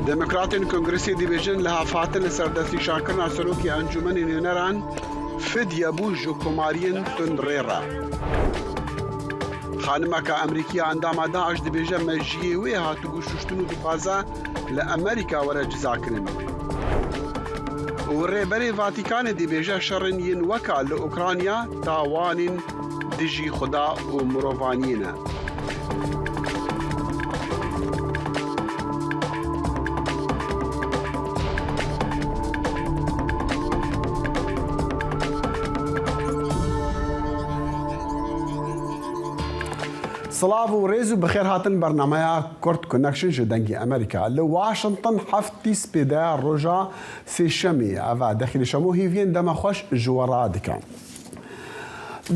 Demokratên Kongresê dibêjin lihevhatin li ser destnîşankirina Serokê Encûmenê Nûneran fidye bû ji komariyên tundrê re. Xanimeke Amerîkî ya endama DAIŞ dibêje mejiyê wê hatibû şûştin û dixwaze li Amerîka were cizakirin. Û Rêberê Vatîkanê dibêje şerên yên weka li Ukrayna tawanên dijî Xuda û mirovaniyê ne. Silav û rêz û bixêr hatin bernameya Kurd Connection ji Dengê Amerîka li Washington heftî spêdeya roja sêşemê ev e Dexîlê Şemo hêviyên dema xweş ji we re dike.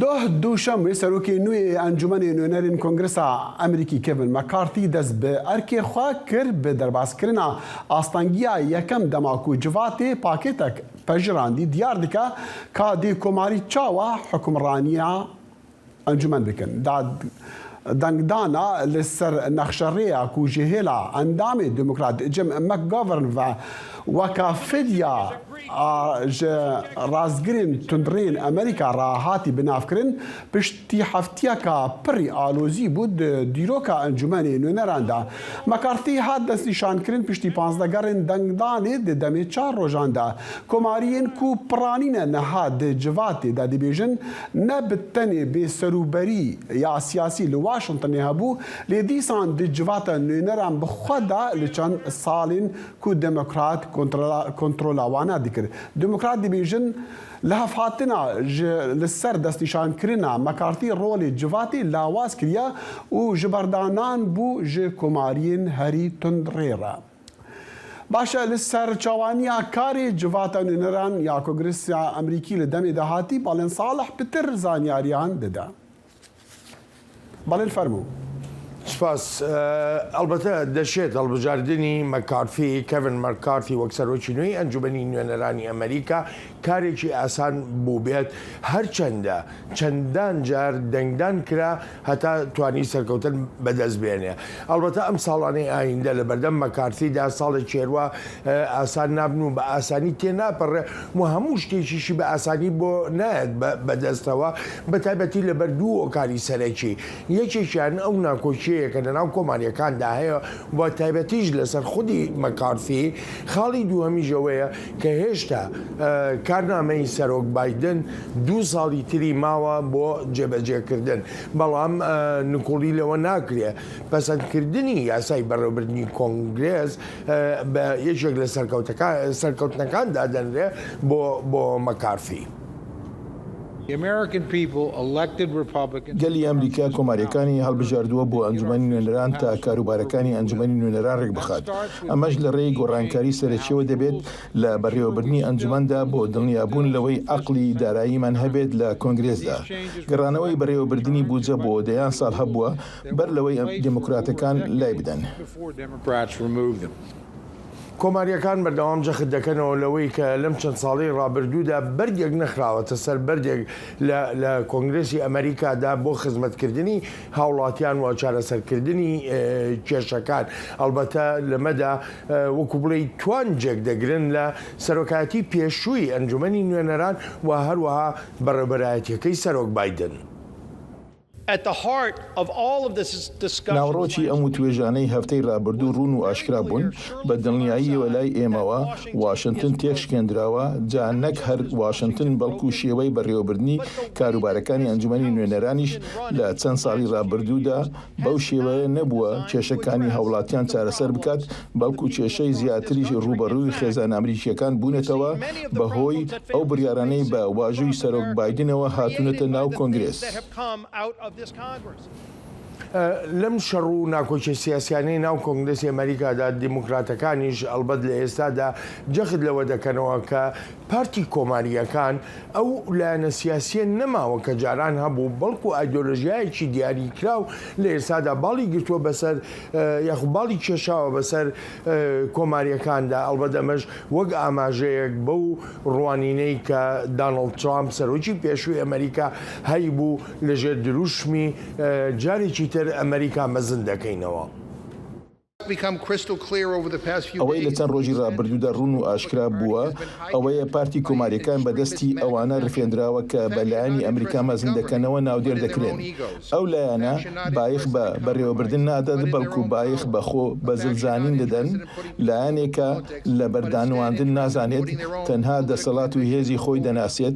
Doh duşemê Serokê nû yê Encûmenê Nûnerên Kongresa Amerîkî Kevin McCarthy dest bi erkê xwe kir bi derbaskirina astengiya yekem dema ku civatê pakêtek pejirandî diyar dike ka dê komarî çawa hikûmraniya encûmen bikin. Dengdana li ser nexşerêya ku ji hêla endamê Demokrat Jim McGovern ve weka fidya ji rastgirên tundrên Amerîka re hatî binavkirin, piştî heftiyeka pirî alozî bû di dîroka Encûmenê Nûneran de. McCarthy hat destnîşankirin piştî 15 gerên dengdanê di demê çar rojan de. Komariyên ku piranîne niha di civatê de dibêjin ne bi tenê bêserûberî ya siyasî li Washingtonê hebû, lê dîsan di civata nûneran bi xwe de li çend salên ku Demokrat kontrola wan dikir. Demokrat dibêjin lihevhatina ji li ser destnîşankirina McCarthy rolê civatê lawaz kiriye û jiberdanan bû ji komariyên herî tund rê re. Baş e li ser çawaniya karê civata nûneran ya Kongresa Amerîkî li demê de hatî Balên Salih pitir zanyariyan dide. Balên fermo. Spas. Elbete دەشێت هەڵبژاردنی مەکارثی، Kevin McCarthy، وەک سەرۆکی نوێی ئەنجومەنی نوێنەرانی ئەمەریکا کارێکی ئاسان بووبێت، هەرچەندە چەندان جار دەنگدان کرا هەتا توانی سەرکەوتن بەدەست بێنێ. ئەڵبەتە ئەم ساڵانەی ئایندە لەبەردەم مەکارثیدا ساڵێکی هەروا ئاسان نابن و بە ئاسانی تێناپەڕێ و هەموو شتێکیشی بە ئاسانی بۆ نایەت بەدەستەوە، بەتایبەتی لەبەر دوو هۆکاری سەرەکی، یەکێکیان ئەو ناکۆکییەیە کە لەناو کۆمارییەکاندا هەیە و تایبەتیش لەسەر خودی مەکارثی، خاڵی دووهەمیش ئەوەیە کە هێشتا کارنامەی سەرۆک بایدن دوو ساڵی تری ماوە بۆ جێبەجێکردن، بەڵام نکوڵی لەوە ناکرێ پەسەندکردنی یاسای بەڕێوەبردنی کۆنگرێس بە یەکێک لە سەرکەوتنەکان دادەنرێ بۆ بۆ مەکارثی. گەلی ئەمریکا کۆمارییەکانی هەڵبژاردووە بۆ ئەنجومەنی نوێنەران تا کاروبارەکانی ئەنجومەنی نوێنەران رێکبخات، ئەمەش لە رێی گۆڕانکاری سەرەکییەوە دەبێت لە بەڕێوەبردنی ئەنجومەندا بۆ دڵنیابوون لەوەی عەقڵی داراییمان هەبێت لە کۆنگرێسدا. گەڕانەوەی بەڕێوەبردنی بودجە بۆ دەیان ساڵ هەبووە بەر لەوەی دیموکراتەکان لایبدەن. کۆمارییەکان بەردەوام جەخت دەکەنەوە لەوەی کە لەم چەند ساڵەی ڕابردوودا بەردێک نەخراوەتە سەر بەردێک لە لە کۆنگرێسی ئەمەریکادا بۆ خزمەتکردنی هاوڵاتیان و چارەسەرکردنی کێشەکان. ئەڵبەتە لەمەدا وەکو بڵێی توانجێک دەگرن لە سەرۆکایەتی پێشووی ئەنجومەنی نوێنەران و هەروەها بەڕێوبەرایەتیەکەی سەرۆک بایدن. ناوەڕۆکی ئەم وتوێژانەی هەفتەی رابردوو روون و ئاشکرا بوون، بە دڵنیاییەوە لای ئێمەوە واشنتن تێکشکێندراوە، جا نەک هەر واشنتن بەڵکو شێوەی بەڕێوەبردنی کاروبارەکانی ئەنجومەنی نوێنەرانیش لە چەند ساڵی رابردوودا بەو شێوەیە نەبووە کێشەکانی هاوڵاتیان چارەسەر بکات، بەڵکو کێشەی زیاتریش رووبەڕووی خێزانە ئەمریکییەکان بوونەتەوە بەهۆی ئەو بڕیارانەی بە واژووی سەرۆک بایدنەوە هاتوونەتە ناو کۆنگرێس. لەم شەڕ و ناکۆکیە سیاسیانەی ناو کۆنگرێسی ئەمەریکادا، دیموکراتەکانیش ئەڵبەت لە ئێستادا جەخت لەوە دەکەنەوە کە پارتی کۆمارییەکان ئەو لایەنە سیاسییە نەماوە کە جاران هەبوو، بەڵکو ئایدۆلۆژیایەکی دیاریکراو لە ئێستادا باڵی گرتووە بەسەر یاخود باڵی کێشاوە بەسەر کۆمارییەکاندا، ئەڵبەت ئەمەش وەک ئاماژەیەک بەو ڕوانینەی کە دانڵد ترامپ سەرۆکی پێشووی ئەمەریکا هەیبوو لەژێر دروشمی جارێکی تر ئەمەریکا مەزن دەکەینەوە. ئەوەی لە چەند ڕۆژی ڕابردوودا ڕوون و ئاشکرا بووە ئەوەیە پارتی کۆمارییەکان بە دەستی ئەوانە ڕفێندراوە کە بە لایەنی ئەمریکا مەزن دەکەنەوە ناودێر دەکرێن. ئەو لایەنە بایەخ بە بەڕێوەبردن نادات بەڵکو بایەخ بە خۆ بەزلزانین دەدەن، لایەنێکە لە بەردانواندن نازانێت، تەنها دەسەڵات و هێزی خۆی دەناسێت،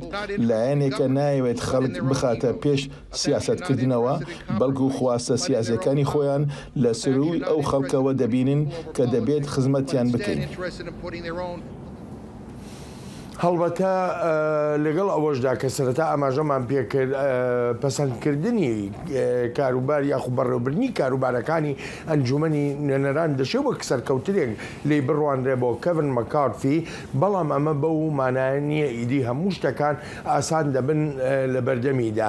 لایەنێکە نایەوێت خەڵک بخاتە پێش سیاسەتکردنەوە، بەڵکو خواستە سیاسیەکانی خۆیان لە سەرووی ئەو خەڵکەوە دەبینن کە دەبێت خزمەتیان بکەین. هەڵبەتە لەگەڵ ئەوەشدا کە سەرەتا ئاماژەمان پێکرد پەسەندکردنی کاروبار یاخو بەڕێوەبردنی کاروبارەکانی ئەنجومەنی نوێنەران دەشێ وەک سەرکەوتنێک لێی بڕوانرێ بۆ کەڤن مەکارتی، بەڵام ئەمە بەو مانایە نییە ئیدی هەموو شتەکان ئاسان دەبن لە بەردەمیدا.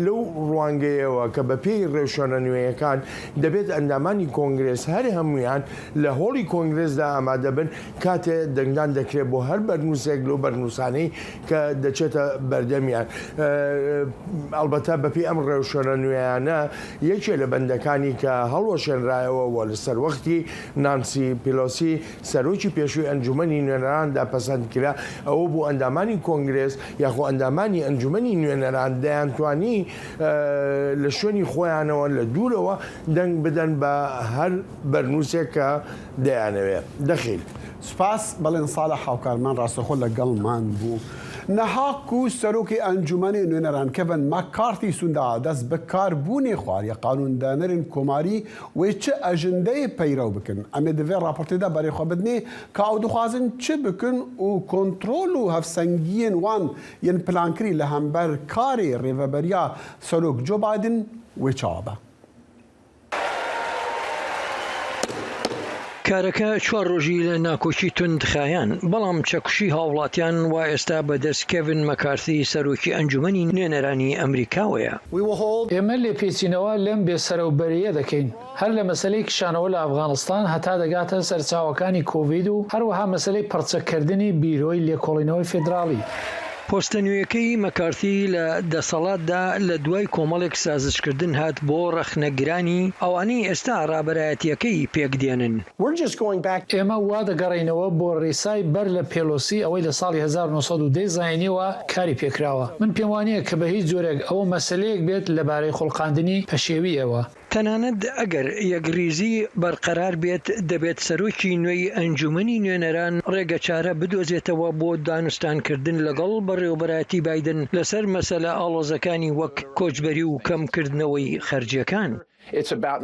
لەو ڕوانگەیەوە کە بەپێی ڕێوشوێنە نوێیەکان دەبێت ئەندامانی کۆنگرێس هەر هەموویان لە هۆڵی کۆنگرێسدا ئامادەبن کاتێ دەنگدان دەکرێت بۆ هەر بەرنووسێک لەو بەرنووسانەی کە دەچێتە بەردەمیان. ئەڵبەتە بەپێی ئەم ڕێوشوێنە نوێیانە یەکێ لە بەندەکانی کە هەڵوەشێنرایەوە و لە سەروەختی نانسی پیلۆسی سەرۆکی پێشووی ئەنجومەنی نوێنەراندا پەسەند کرا ئەوە بوو ئەندامانی کۆنگرێس یاخۆ ئەندامانی ئەنجومەنی نوێنەران دەیانتوانی لە شوێنی خۆیانەوە لە دوورەوە دەنگ بدەن بە هەر بەرنووسێک کە دەیانەوێ. دەخیل. سوپاس بەڵێن ساڵح هاوکارمان ڕاستەخۆ لەگەڵمان بوو. نەهاک و سەرۆکی ئەنجومەنی نوێنەران کەڤن مەککارتی سوندا دەست بە کار بوونێ خواریە قانوندانەرên کۆماری وێ چ ئەژندەیێ پەیرەو بکن. ئەمێ di vê raportê de berê xwe bidinê ka ew dixwazin çi bikin û kontrol û hevsengiyên wan yên plankirî li hember karê rêveberiya Serok Joe Biden wê çawa be. کارەکە چوار ڕۆژی لە ناکۆکی توند خایان، بەڵام چەکوشی هاوڵاتیان وا ئێستا بە دەست کێڤن مەکارسی سەرۆکی ئەنجومەنی نوێنەرانی ئەمریکاوەیە. ئێمە لێپێچینەوە لەم بێسەرەوبەرەیە دەکەین، هەر لە مەسەلەی کشانەوە لە ئەفغانستان هەتا دەگاتە سەرچاوەکانی کۆڤید و هەروەها مەسەلەی پڕچەککردنی بیرۆی لێکۆڵینەوەی فیدراڵی. پۆستە نوێیەکەی مەکارسی لە دەسەڵاتدا لە دوای کۆمەڵێک سازشکردن هات بۆ ڕەخنەگرانی ئەوانەی ئێستا ڕابەرایەتییەکەی پێکدێنن. ئێمە وا دەگەڕێینەوە بۆ ڕیسای بەر لە پێلۆسی ئەوەی لە ساڵی 1910 زاینیەوە کاری پێکراوە. من پێموانییە کە بە هیچ جۆرێک ئەوە مەسەلەیەک بێت لەبارەی خوڵقاندنی پەشێوییەوە. تەنانەت ئەگەر یەکڕیزی بەرقەرار بێت، دەبێت سەرۆکی نوێی ئەنجومەنی نوێنەران ڕێگەچارە بدۆزێتەوە بۆ دانوستانکردن لەگەڵ بەڕێوەبەرایەتی بایدن لەسەر مەسەلە ئاڵۆزەکانی وەک کۆچبەری و کەمکردنەوەی خەرجییەکان.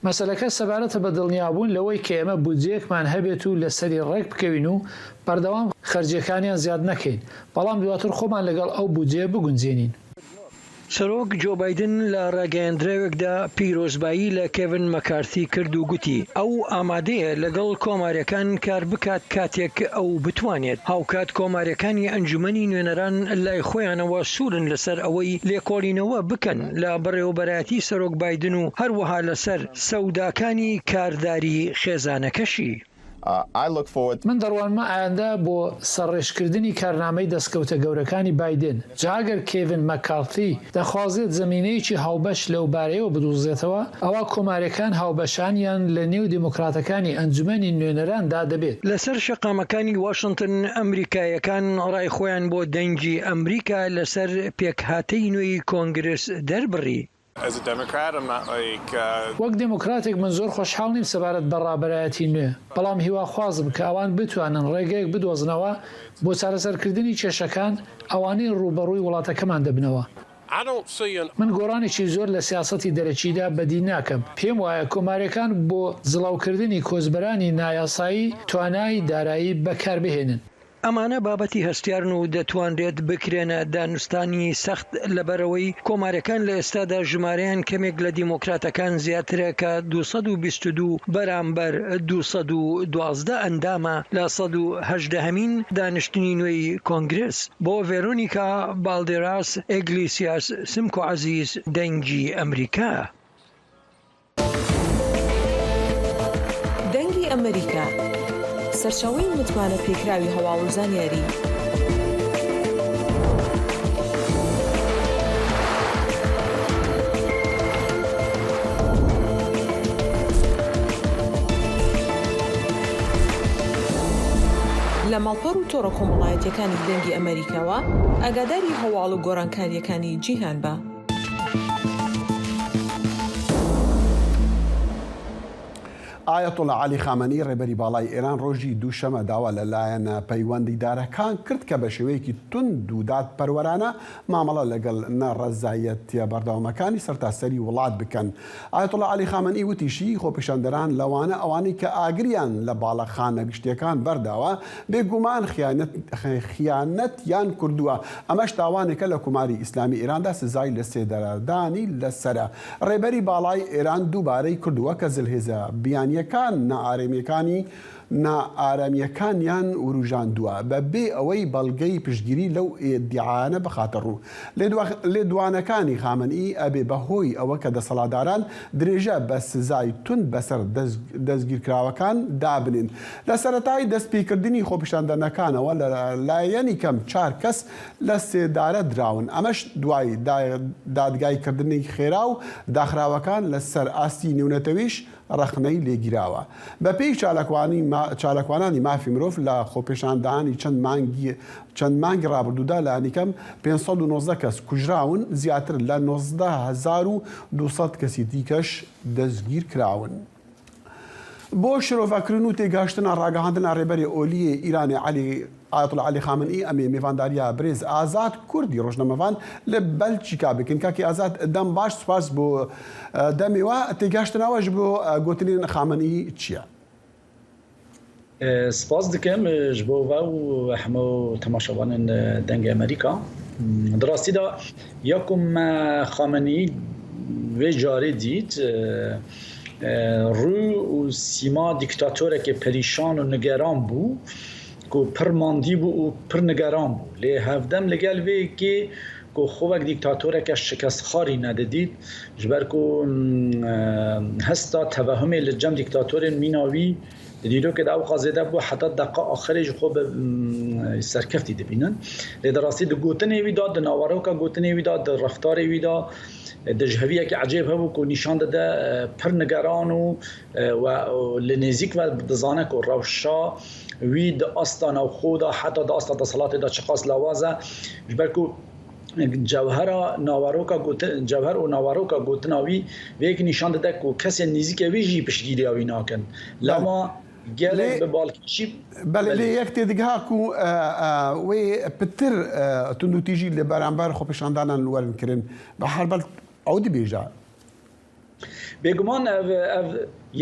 مەسەلەکە سەبارەتە بە دڵنیابوون لەوەی کە ئێمە بودجەیەکمان هەبێت و لەسەری ڕێک بکەوین و بەردەوام خەرجییەکانیان زیاد نەکەین، بەڵام دواتر خۆمان لەگەڵ ئەو بودجەیە بگونجێنین. سەرۆک جۆ بایدن لە راگەیەندراوێکدا پیرۆزبایی لە کێڤن مەکارسی کرد و گوتی، ئەو ئامادەیە لەگەڵ کۆمارییەکان کار بکات کاتێک ئەو بتوانێت. هاوکات کۆمارییەکانی ئەنجومەنی نوێنەران لای خۆیانەوە سوورن لەسەر ئەوەی لێکۆڵینەوە بکەن لە بەڕێوەبەرایەتی سەرۆک بایدن و هەروەها لەسەر سەوداکانی کارداری خێزانەکەشی. من دەڕوانمە ئایندە بۆ سەرڕێژکردنی کارنامەی دەستکەوتە گەورەکانی بایدن، جا ئەگەر کێڤن مەککارتی دەخوازێت زەمینەیەکی هاوبەش لەوبارەیەوە بدوزێتەوە، ئەوا کۆمارییەکان هاوبەشانیان لە نێو دیموکراتەکانی ئەنجومەنی نوێنەراندا دەبێت. لەسەر شەقامەکانی واشنتن ئەمریکاییەکان ڕای خۆیان بۆ دەنگی ئەمریکا لەسەر پێکهاتەی نوێی کۆنگرس دەربڕی. وەک دێموکراتێک من زۆر خۆشحاڵ نیم سەبارەت بە ڕابەرایەتی نوێ، بەڵام هیواخوازم کە ئەوان بتوانن ڕێگەیەک بدۆزنەوە بۆ چارەسەرکردنی کێشەکان ئەوانەی ڕووبەڕووی وڵاتەکەمان دەبنەوە. من گۆڕانێکی زۆر لە سیاسەتی دەرەکیدا بەدی ناکەم، پێم وایە کۆمارییەکان بۆ زڵاوکردنی کۆچبەرانی نایاسایی توانای دارایی بەکاربهێنن. ئەمانە بابەتی هەستیارن و دەتوانرێت بکرێنە دانوستانی سەخت لەبەرئەوەی کۆماریەکان لە ئێستادا ژمارەیان کەمێک لە دیموکراتەکان زیاترە کە 222 بەرامبەر 212 ئەندامە لە 118 هەمین دانیشتنی نوێی کۆنگرێس. بۆ ڤێرۆنیکا باڵدێراس ئێگلیسیاس سمکۆ عەزیز دەنگی ئەمریکا. دەنگی ئەمەریکا، سەرچاوەی متمانە پێکراوی هەواڵ و زانیاری. ماڵپەڕ و تۆڕە کۆمەڵایەتیەکانی دەنگی ئەمەریکاوە ئاگاداری هەواڵ و گۆڕانکاریەکانی جیهان بە. ئایەتوڵا عەلی خامەنئی ڕێبەری باڵای ئێران ڕۆژی دووشەمە داوا لە لایەنە پەیوەندیدارەکان کرد کە بە شێوەیەکی توند و دادپەروەرانە مامەڵە لەگەڵ ناڕەزایەتیە بەردەوامەکانی سەرتاسەری وڵات بکەن. ئایەتوڵا عەلی خامەنئی وتیشی، خۆپیشاندەران لەوانە ئەوانەی کە ئاگریان لە باڵەخانە گشتیەکان بەرداوە، بێگومان خیانەتیان کردووە، ئەمەش تاوانێکە لە کۆماری ئیسلامی ئێراندا سزای لەسێدارەدانی لەسەرە. ڕێبەری باڵای ئێران دووبارەی کردووە کە زلهێزە بیانییەکان نائارێمییەکانی نائارامییەکانیان وروژاندووە، بە بێ ئەوەی بەڵگەی پشتگیری لەو ئیدیعایانە بخاتە ڕوو. لێدوانەکانی خامەنئی ئەبێ بە هۆی ئەوە کە دەسەڵاتداران درێژە بە سزای توند بەسەر دەستگیرکراوەکان دابنێن. لە سەرەتای دەستپێکردنی خۆپیشاندانەکانەوە لە لایەنی کەم چار کەس لە سێدارە دراون، ئەمەش دوای دادگایکردنی خێرا و داخراوەکان لە سەر ئاستی نێونەتەویش ڕەخنەی لێگیراوە. بەپێی چالاکوانانی مافی مرۆڤ لە خۆپێشاندانی چەند مانگی چەند مانگی ڕابردوودا لانیکەم 519 کەس کوژراون، زیاتر لە 19200 کەسی دیکەش دەستگیرکراون. بۆ شرۆڤەکردن و تێگەهشتنا ڕاگەهاندنا ڕێبەرێ ئۆلیێ ئیرانێ عەلی ئایەتوڵا عەلی خامنئی ئەمێ مێڤانداریا برێز ئازاد کوردی ڕۆژنامەڤان لە بەلچیکا بکن کاکی ئازاد دەم باش سوپاس بۆ دەمێ وە تێگەهشتناوە ژ بۆ گۆتنێن خامنئی چیە؟ سپاس دکەم ژ بۆ ڤە و هەموو تەماشاوانێن دەنگێ ئەمریکا. د ڕاستیدا یا کو مە خامنئی وێ جارێ دیت ڕوو و سیما دیکتاتۆرەکێ پەریشان و نگەران بوو کو پڕ ماندی بوو و پڕ نگەران بوو لێ هەڤدەم لەگەل وێ یەکێ کو خۆ وەک دیکتاتۆرەکە شکەستخواری نەدەدیت ژ بەر کو هەستا تەڤەهومێ لە جەم دیکتاتۆرێن مینا وی د دیرۆکێ دە ئەوقا زێدە بوو حەتا دەقا ئاخرێ ژ خۆ بە سەرکەفتی دبینن لێ د ڕاستی د گۆتنێ وی دا د ناوەرۆکا گۆتنێ وی دا د ڕەفتارێ وی دا دژهەویەکی عجێب هەبوو کو نیشان دەدە پر نگەران و و لە نێزیک و دزانە کو ڕەوشا وی د ئاستا ناوخۆ دا حەتا د ئاستا دەسەڵاتێ دا چقاس لاوازە ژ بەر کو جەوهەرا ناوەرۆکا گۆتن جەوهەر و ناوەرۆکا گۆتنا وی ڤێ یەک نیشان دەدە کو کەسێن نیزیکێ وی ژی پشتگیریا وی ناکەن لەما گەلێک لێ بە بالکێشی بەلێ بەلێ. لێ یەک تێدگها کو وێ پتر توندوتیژی لە بەرامبەر خۆپیشاندانان وەرن کرن بە هەر بەل ئەو دبێژە. بێگومان ئەڤ ئەڤ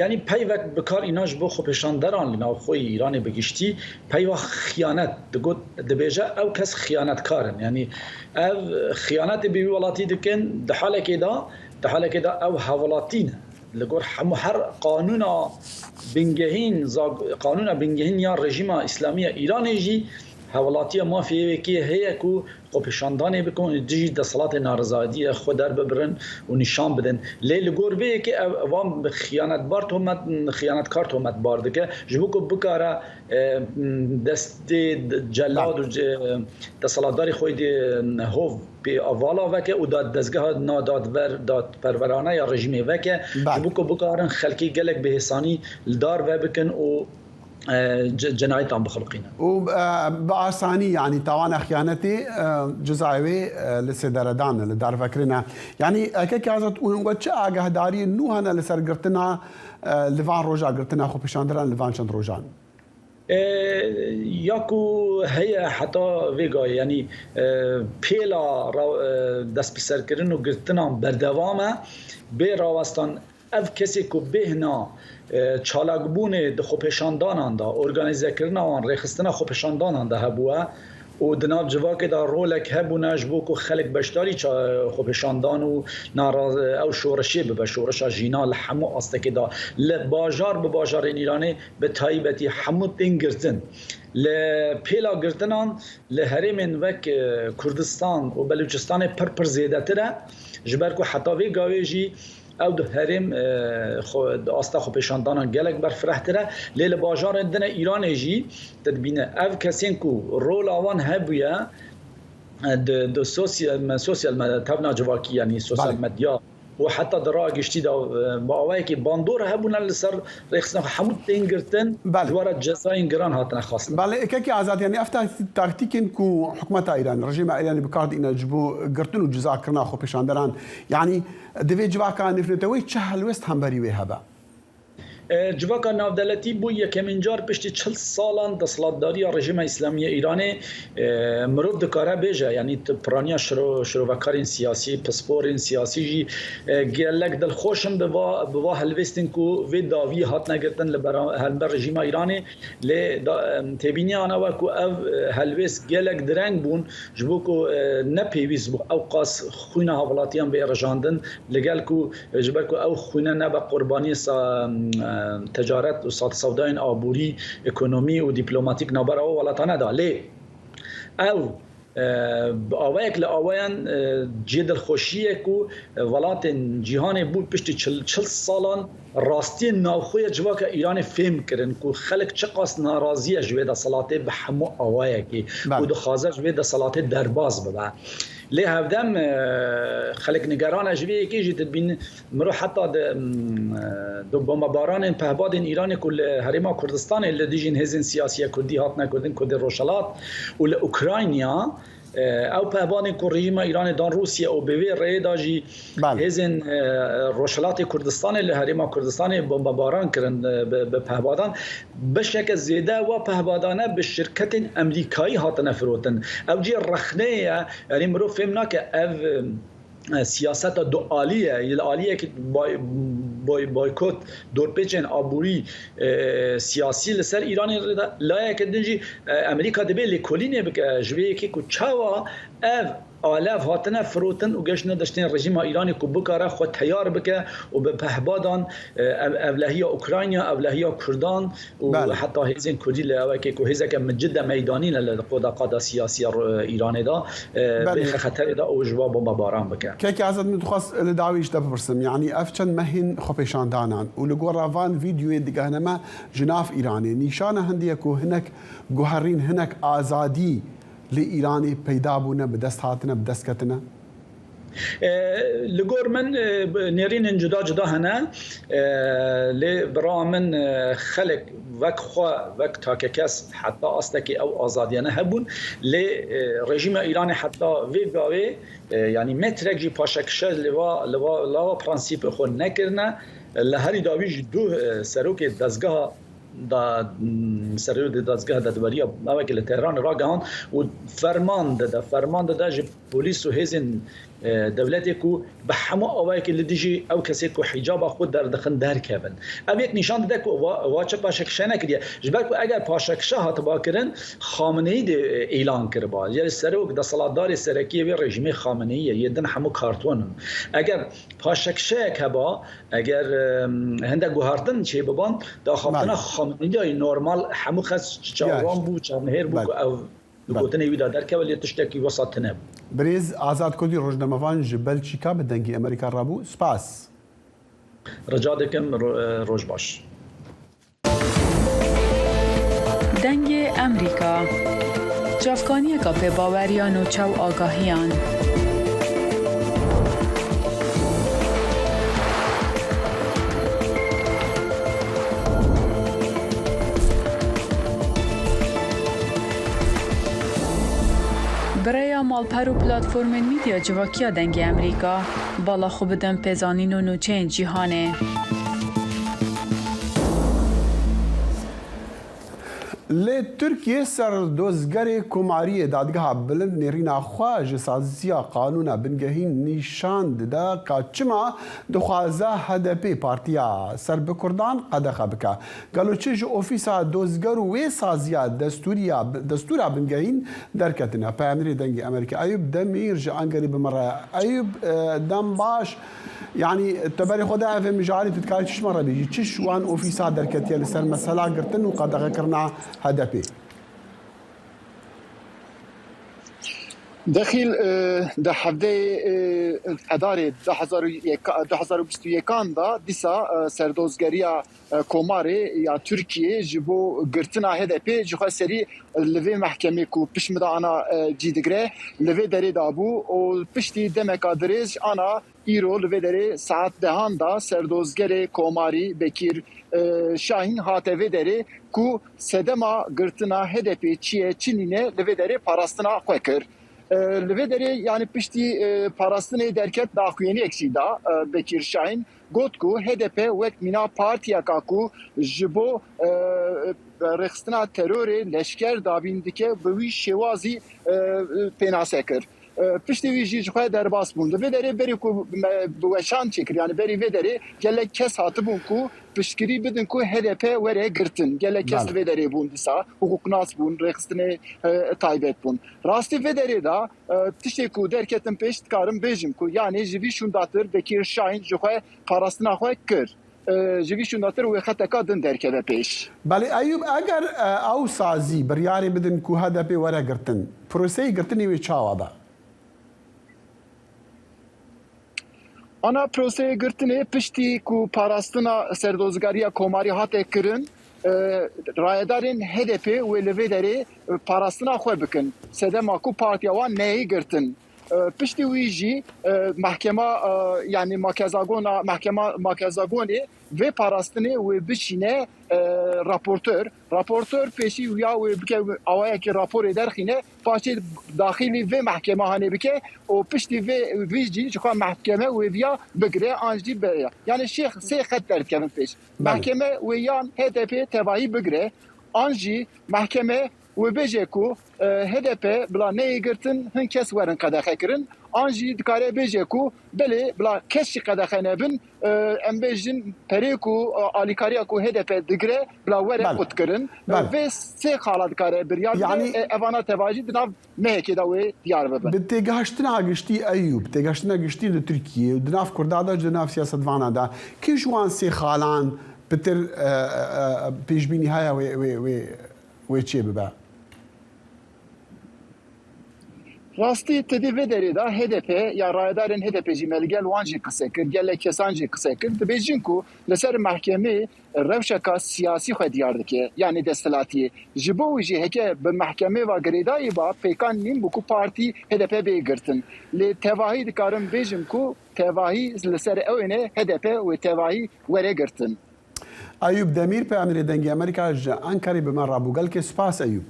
یانی پەیڤەک بکار ئینا ژ بۆ خۆپێشاندەران لە ناوخۆی ئیرانێ بە گشتی پەیڤا خیانەت دگوت دبێژە ئەو کەس خیانەتکارن یانی ئەڤ خیانەتێ بە وی وڵاتی دکن د حالەکێ دا د حالەکێ دا ئەو هاوڵاتی نە لە گۆر هەموو هەر قانونا بنگەهین قانونا بنگەهین یا ڕێژیما ئیسلامیە ئیرانێ ژی هاوڵاتیە مافی یەوێکێ هەیە کو خۆپیشاندانێ بکەن و دژی دەسەڵاتێ نارەزایەتیە خۆ دەرببرن و نیشان بدەن لێ لە گۆر vê یەکێ ئەو wan bi xiyanetbar tomet xiyanetkar tometbar dike ji bo ku bikare destê celad û deselatdarê xwe dê hov pê vala veke û dad dezgeha nadadver dadperwerane ya rejîmê veke ji bo ku bikarin xelkê gelek bi hêsanî li dar vebikin û cenayetan bixulqînin. Û bi asanî yanî tawana xiyanetê cezayê wê li sêderedan e, li darvekirin e. Yanî kekê Azad we çi agahdariyên nû hene li ser girtina li van roja girtina xwepêşanderan li van çend rojan? Ya ku heye heta vê gayê yanî pêla destbiserkirin û girtinan berdewam e bê rawestan Ev kesê ku bêhna çalakbûnê di xwepêşandanan de, organîzekirina wan, rêxistina xwepêşandanan de hebûye û di nav civakê de rolek hebûne ji bo ku xelk beşdarî xwepêşandan û ew şoreşê bibe, şoreşa jîna li hemû astekê de li bajar bi bajarên Îranê bi taybetî hemû tên girtin. Li pêla girtinan li herêmên wek Kurdistan û Belûçistanê pir pir zêdetir e ji ber ku heta vê gavê jî Ew di herêm xwe di asta xwepêşandanan gelek berfirehtir e. Lê li bajarên din e Îranê jî te dibîne ev kesên ku rola wan hebûye di di sosyal medya tevna civakî yanî sosyal medya. û heta di raya giştî de bi awayekî bandor hebûne li ser rêxistina xwe hemû tên girtin ji we re cezayên giran hatine xwestin. Belê kekê Azad yanî ev taktîkên ku hikûmeta Îranê, rejîma Îranê bi kar diîne ji bo girtin û cezakirina xwepêşanderan yanî divê civaka nêvneteweyî çi helwêst hemberî wê hebe? Civaka navdeletî bû yekemîn car piştî 40 salan desthilatdariya rejîma Îslamî ya Îranê mirov dikare bêje yanî piraniya şirovekarên siyasî, pisporên siyasî jî gelek dilxweş in bi va bi va helwêstên ku vê dawiyê hatine girtin li hember rejîma Îranê lê têbîniya an ew e ku ev helwêst gelek direng bûn ji bo ku ne pêwîst bû ewqas xwîna hawelatiyan bê rijandin li gel ku Ji ber ku ew xwîne nebe qurbaniyê ticaret û sewdayên aborî, ekonomî û dîplomatîk navbera wan welatane de. Lê ew bi awayek li awayan cihê dilxweşî ye ku welatên cîhanê bû piştî 40 salan rastiyên navxwe ya civaka Îranê fêm kirin ku xelk çiqas narazî ye ji wê deselatê bi hemû awayekî û dixwaze ji wê deselatê derbas bibe. Lê hevdem xelk nigeran e ji vê yekê jî dibîn mirov heta di di bombebaranên pehbadên Îranê ku li Herêma Kurdistanê li dijîn hêzên siyasî ya Kurdî hatine kurdin Kurdê Rojhilat û li Ukrayna ew pehbadên ku rejîma Îranê dan Rûsye û bi vê rêyê de jî hêzên Rojhilatê Kurdistanê li Herêma Kurdistanê bombebaran kirin bi pehbadan. Beşeke zêde wa pehbadane bi şirketên Emrîkayî hatine firotin. Ew cihê rexneyê ye, yanî mirov fêm nake ev siyaseta dualî ye, li aliyekî boykot, dorpêçên aborî, siyasî li ser Îranê rê de, layeke din jî Emrîka dibê lêkolînê bike ji vê yekê ku çawa ev Alev hatine firotin û geştine deştên rejîma Îranê ku bikare xwe teyar bike û bi pehbadan ewlehiya Ukrayna, ewlehiya Kurdan û heta hêzên Kurdî li ewekê ku hêzeke micide meydanî ne li qoda qada siyasî ya Îranê de bêxe xeterê de û ji wan bombebaran bike. Kekê Azad min dixwest li dawî ji te bipirsim yanî ev çend mehên xwepêşandanan û li gora van vîdeoyên digehine me ji nav Îranê nîşana hindî ye ku hinek guherîn hinek azadî Li Îranê peyda bûne, bi dest hatine, bi dest ketine? Li gor min nêrînên cuda cuda hene. Lê bi ra min xelk wek xwe, wek takekes heta astekê ew azadiyane hebûn. Lê rejîma Îranê heta vê gavê yanî metrek jî paşekişe li va li va lava prensîpê xwe nekirine. Li herî dawî jî duh serokê dezgeha Da Serokê Dadgeha Dadweriya Navekê li Tehranê ragihand û ferman dide ferman dide ji polîs û hêzên dewletê ku bi hemû awayekî li dijî ew kesê ku hîcaba xwe derdixin derkevin. Ev yek nîşan dide ku wa çi paşekişe nekiriye. Ji ber ku eger paşekişe hatiba kirin Xamineyî dê îlan kiriba. Yanî serok desthilatdarê serekiyê vê rejîmê Xamineyî ye, yê din hemû karton in. Eger paşekişeyek heba Eger hindek guhartin çêbiban di axaftina Xamineyî normal hemû kes çavan bû, çavnihêr bû ku ew di gotinê wî de derkeve lê tiştekî wisa tune bû. Birêz Azad Kurdî rojnamevan ji Belçîka bi Dengê Amerîka re bû. Spas. Rica dikim roj baş. Dengê Emrîka Çavkaniyeka pêbaweriya nûçe û agahiyan. Bi rêya malper û platformên mîdya civakiya Dengê Emrîka, bala xwe bidin pêzanîn û nûçeyên cîhanê. Li Tirkiyê Serdozgerê Komariyê Dadgeha Bilind nêrîna xwe ji saziya qanûna bingehîn nîşan dide ka çima dixwaze HDP'ê partiya ser bi Kurdan qedexe bike. Gelo çi ji ofîsa dozger û wê saziya destûra bingehîn derketine? Peyamnirê Dengê Amerîka Eyûb Demîr ji Enqerê bi min re ye. Eyûb dem baş. Yanî te berê xwe da evê mijarê tu dikarî çi ji me re bêjî? Çi ji wan ofîsa derketiye li ser mesela girtin û qedexekirina HDP'ê? Dexîl di hefteyê Edarê 2021 an de dîsa serdozgeriya Komarê ya Tirkiyê ji bo girtina HDP'ê ji xwe serî li vê mehkemê ku pişt mida ana cî digire li vê derê dabû û piştî demeka dirêj ana. Îro li vê derê saet dehan da serdozgerê Komarî Bekîr Şahîn hate vê derê ku sedema girtina HDP'ê çi ye çi nîne li vê derê parastina xwe kir. Li vê derê yanî piştî parastinê derket daxuyaniyek jî da Bekîr Şahîn got ku HDP wek mîna partiyeka ku ji bo rêxistina terorê leşker dabîn dike bi wî şêwazî pênase kir. Piştî wî jî ji xwe derbas bûn. Li vê derê berî ku me bi weşan çêkir yanî berî vê derê gelek kes hatibûn ku piştgirî bidin ku HDP were girtin. Gelek kes li vê derê bûn dîsa hiqûqnas bûn, rêxistinê taybet bûn. Rastî vê derê de tiştê ku derketin pêş dikarim bêjim ku yanî ji vî şûndatir Bekîr Şahîn ji xwe parastina xwe kir. Ji vî şûndatir wê xeteka din derkeve pêş. Belê Eyûb eger ew sazî biryarê bidin ku HDP were girtin, proseyê girtinê wê çawa be? Ana proseyê girtinê piştî ku parastina Serdozgeriya Komarî hate kirin, rayedarên HDP'ê wê li vê derê parastina xwe bikin. Sedema ku partiya wan neyê girtin. Piştî wî jî mehkema yanî makezagona mehkema makezagonê vê parastinê wê bişîne raportor. Raportor pêşî ya wê bike awayekî raporê derxîne paşê daxîlî vê mehkema hanê bike û piştî vê vî jî ji xwe mehkeme wê viya bigire an jî be yanî şêx sê xet derdikevin pêş. Mehkeme wê yan HDP'ê tevahî bigire an jî mehkeme Wê bêje ku hdp bila neyê girtin hin kes werin qedexekirin an jî dikare bêje ku belê bila kes jî qedexe nebin em bêjin perê ku alîkariya ku hdp digire bila were qutkirin. Vê sê xala dikare biryar bide evana tevajî di nav mehekê de wê diyar bibin. Bi têgihiştina giştî Eyûb, têgihiştina giştî li Tirkiyê û di nav Kurdan de ji di nav siyasetvanan de kî ji wan sê xalan pitir pêşbînî heye wê wê wê çê bibe? Rastî te dî vê derê de hdp ya rayedarên hdp jî me li gel wan jî qise kir, gelek kesan jî qise kir, dibêjin ku li ser mehkemê rewşeka siyasî xwe diyar dike yanî desthilatiyê. Ji bo wî jî heke bi mehkemê ve girêdayî ba pêkan nîn bû ku partî hdp bê girtin. Lê tevahî dikarim bêjim ku tevahî li ser ew ê ne hdp wê tevahî were girtin. Eyûb Demîr peyamnêrê Dengê Amerîka ji Enqerê bi me re bû. Gelkê spas Eyûb.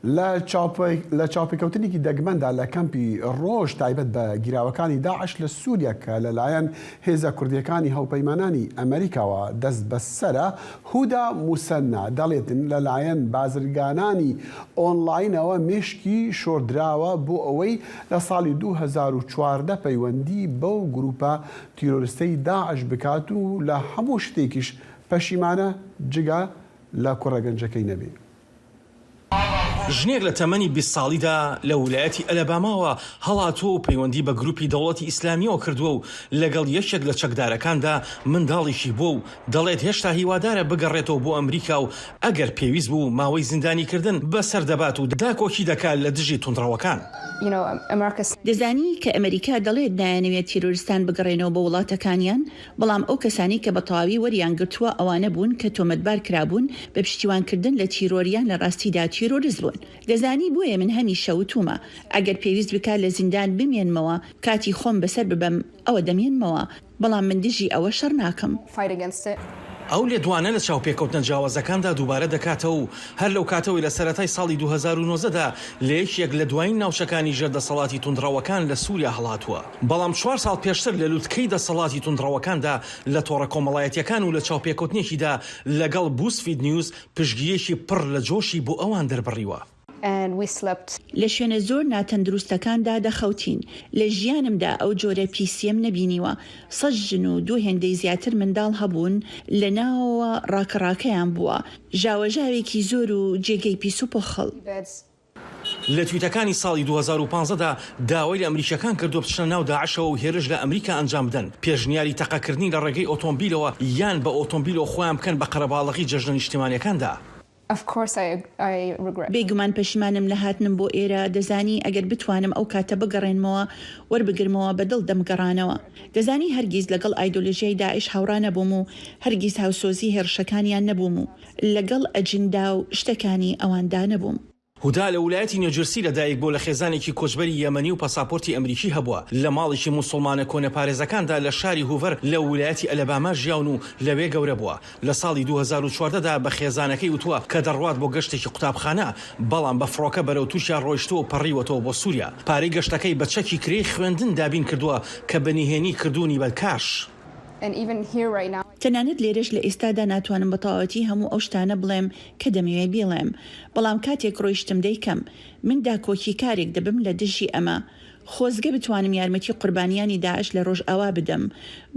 Li çavpêkewtinekî degmen de li kempî Roj taybet bi gîrawekani DAIŞ li Sûriye ke li layen hêza Kurdiyekani hewpeymanani Amerîkawa dest bi ser e, Huda Musenna delêtin li layen bazirganani onlaynewe mêşkî şordirawe bo ewey li salî 2014 peywendî bew grûpa تیرۆرستەی داعش بکات و لە هەموو شتێکیش پەشیمانە جگە لە کوڕە گەنجەکەی نەبێ. ژنێک لە تەمەنی 20 ساڵیدا لە ولایەتی ئەلەباماوە هەڵاتووە و پەیوەندی بە گروپی دەوڵەتی ئیسلامییەوە کردووە و لەگەڵ یەکێک لە چەکدارەکاندا منداڵیشی بووە و دەڵێت هێشتا هیوادارە بگەڕێتەوە بۆ ئەمریکا و ئەگەر پێویست بوو ماوەی زیندانیکردن بەسەر دەبات و داکۆکی دەکات لە دژی توندڕەوەکان. دەزانی کە ئەمریکا دەڵێت نایانەوێت تیرۆرستان بگەڕێنەوە بۆ وڵاتەکانیان، بەڵام ئەو کەسانەی کە بە تەواوی وەریان گرتووە ئەوانە بوون کە تۆمەتبار کرابوون بە پشتیوانکردن لە تیرۆر یان لە ڕاستیدا تیرۆرست بوون. دەزانی بۆیە من هەمیشە وتوومە ئەگەر پێویست بکات لە زیندان بمێنمەوە کاتی خۆم بەسەر ببەم ئەوە دەمێنمەوە، بەڵام من دژی ئەوە شەڕ ناکەم. ئەو لێدوانە لە چاوپێکەوتنە جیاوازەکاندا دووبارە دەکاتەوە و هەر لەو کاتەوەی لە سەرەتای ساڵی 2019 دا لە یەکێک لە دوایین ناوچەکانی ژێر دەسەڵاتی توندڕەوەکان لە سوریا هەڵاتووە. بەڵام چوار ساڵ پێشتر لە لوتکەی دەسەڵاتی توندڕەوەکاندا لە تۆڕە کۆمەڵایەتییەکان و لە چاوپێکەوتنێکیدا لەگەڵ بوزفید نیوز پشتگیرییەکی پڕ لە جۆشی بۆ ئەوان دەربڕیوە. لە شوێنە زۆر ناتەندروستەکاندا دەخەوتین. لە ژیانمدا ئەو جۆرە پیسییەم نەبینیوە. سەد ژن و دوو هێندەی زیاتر منداڵ هەبوون، لە ناوەوە ڕاکەڕاکەیان بووە. ژاوەژاوێکی زۆر و جێگەی پیس و پۆخڵ. لە تویتەکانی ساڵی 2015 دا داوای لە ئەمریکییەکان کردووە بچنە ناو داعشەوە و هێرش لە ئەمریکا ئەنجام بدەن، پێشنیاری تەقەکردنی لە ڕێگەی ئۆتۆمبیلەوە یان بە ئۆتۆمبیلەوە خۆیان بکەن بە قەرەباڵغی جەژنە نیشتیمانییەکاندا. بێگومان پەشیمانم لە هاتنم بۆ ئێرە، دەزانی ئەگەر بتوانم ئەو کاتە بگەڕێنمەوە وەربگرمەوە بە دڵ دەمگەڕانەوە. دەزانی هەرگیز لەگەڵ ئایدۆلۆژیای داعش هاوڕا نەبووم و هەرگیز هاوسۆزی هێڕشەکانیان نەبووم و لەگەڵ ئەجندا و شتەکانی ئەواندا نەبووم. هودا لە ولایەتی نیوجرسی لەدایک بووە لە خێزانێکی کۆچبەری یەمەنی و پاساپۆرتی ئەمریکی هەبووە. لە ماڵێکی موسوڵمانە کۆنەپارێزەکاندا لە شاری هوڤەر لە ولایەتی ئەلەباما ژیاون و لەوێ گەورە بووە. لە ساڵی 2014 دا بە خێزانەکەی وتووە کە دەڕوات بۆ گەشتێکی قوتابخانە، بەڵام بە فڕۆکە بەرەو تورکیا ڕۆیشتووە و پەڕیوەتەوە بۆ سوریا. پارەی گەشتەکەی بە چەکی کرێی خوێندن دابین کردووە کە بە نهێنی کردوونی بە کاش. تەنانەت لێرەش لە ئێستادا ناتوانم بە تەواوەتی هەموو ئەو شتانە بڵێم کە دەمەوێت بیڵێم، بەڵام کاتێک ڕۆیشتم دەیکەم. من داکۆکیکارێک دەبم لە دژی ئەمە. خۆزگە بتوانم یارمەتی قوربانیانی داعش لە ڕۆژئاوا بدەم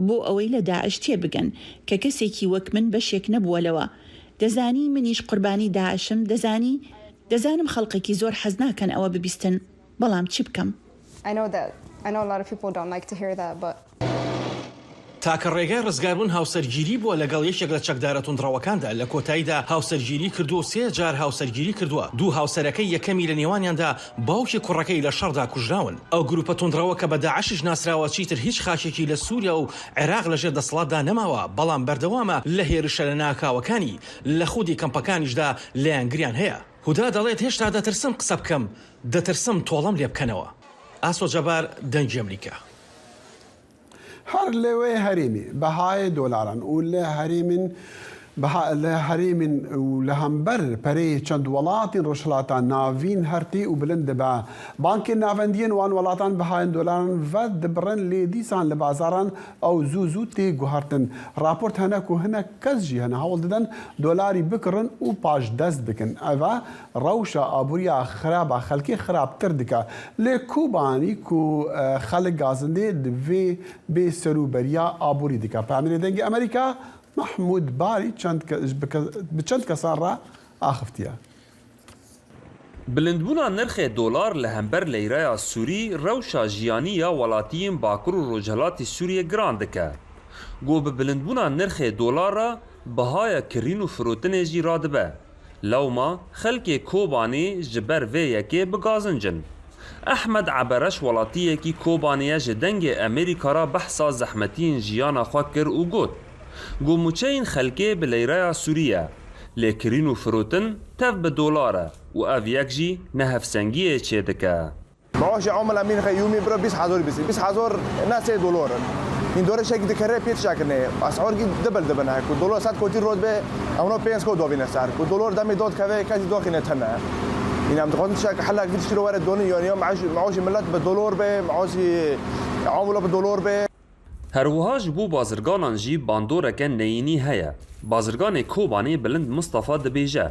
بۆ ئەوەی لە داعش تێبگەن کە کەسێکی وەک من بەشێک نەبووە لەوە. دەزانی منیش قوربانی داعشم، دەزانی؟ دەزانم خەڵقێکی زۆر حەز ناکەن ئەوە ببیستن، بەڵام چی بکەم؟ تاکە ڕێگای ڕزگاربوون هاوسەرگیری بووە لەگەڵ یەکێک لە چەکدارە توندڕەوەکاندا، لە کۆتاییدا هاوسەرگیری کردووە و سێ جار هاوسەرگیری کردووە، دوو هاوسەرەکەی یەکەمی لە نێوانیاندا باوکی کوڕەکەی لە شەڕدا کوژراون. ئەو گروپە توندڕەوە کە بە داعشیش ناسراوە چیتر هیچ خاکێکی لە سوریا و عێراق لەژێر دەسەڵاتدا نەماوە، بەڵام بەردەوامە لە هێرشە لەناکاوەکانی، لە خودی کەمپەکانیشدا لایەنگریان هەیە. هودا دەڵێت هێشتا دەترسم قسە بکەم، دەترسم تۆڵەم لێبکەنەوە. ئاسۆ جەبار، دەنگی ئەمریکا. هەر لەوێ هەرێمی بەهای دۆلاران و لە هەرێمین لە هەرێمین و لە هەمبەر پەرەی چەند وەڵاتین ڕۆژهەڵاتا ناڤین هەرتی و بلند دبە. بانکên navendiyên wan welatan bihayên dolaran ve dibrin lê dîsan li bazaran ew zû zû tê guhertin. Raport hene ku hinek kes jî hene hewl didin dolarî bikirin û paş dest bikin. Ev rewşa aboriya xirab a xelkê xirabtir dike. Lê Kobanî ku xelk gazindê di vê bê serûberiya aborî dike. Peyamêrê Dengê Amerîka Mehmûd Barî bi çend kesan re axiftiye. Bilindbûna nirxê dolar li hember leyraya Sûrî rewşa jiyanî ya welatiyên Bakur û Rojhilatê Sûriyê giran dike. Got bi bilindbûna nirxê dolar re bihaya kirîn û firotinê jî radibe. Lewma xelkê Kobanê ji ber vê yekê bi gazinc in. Ehmed Ebereş welatiyekî Kobanê ye ji Dengê Amerîka re behsa zehmetiyên jiyana xwe kir û got, Got mûçeyên xelkê bi leyreya Sûrî ye, lê kirîn û firotin tev bi dolar e û ev yek jî nehevsengiyê çêdike. Meaşê amila min qeyûmî bira 20 hezar bîst 20 hezar ne sê dolar in. Hîn dorê şekî dikere pê tişek neyê. Esar kî dibel dibin he ku dolar sed kotî rot bê ewna pênc ko davîne ser. Ku dolar demê dad keve kesî daxîne tune. Hîn em dixwazin tişek helek vî tiştî re were danîn yanî ya meaşê milet bi dolar bê meaşê amila bi dolar bê. Her wiha ji bo bazirganan jî bandoreke neyînî heye. Bazirganê Kobanê Bilind Mistefa dibêje,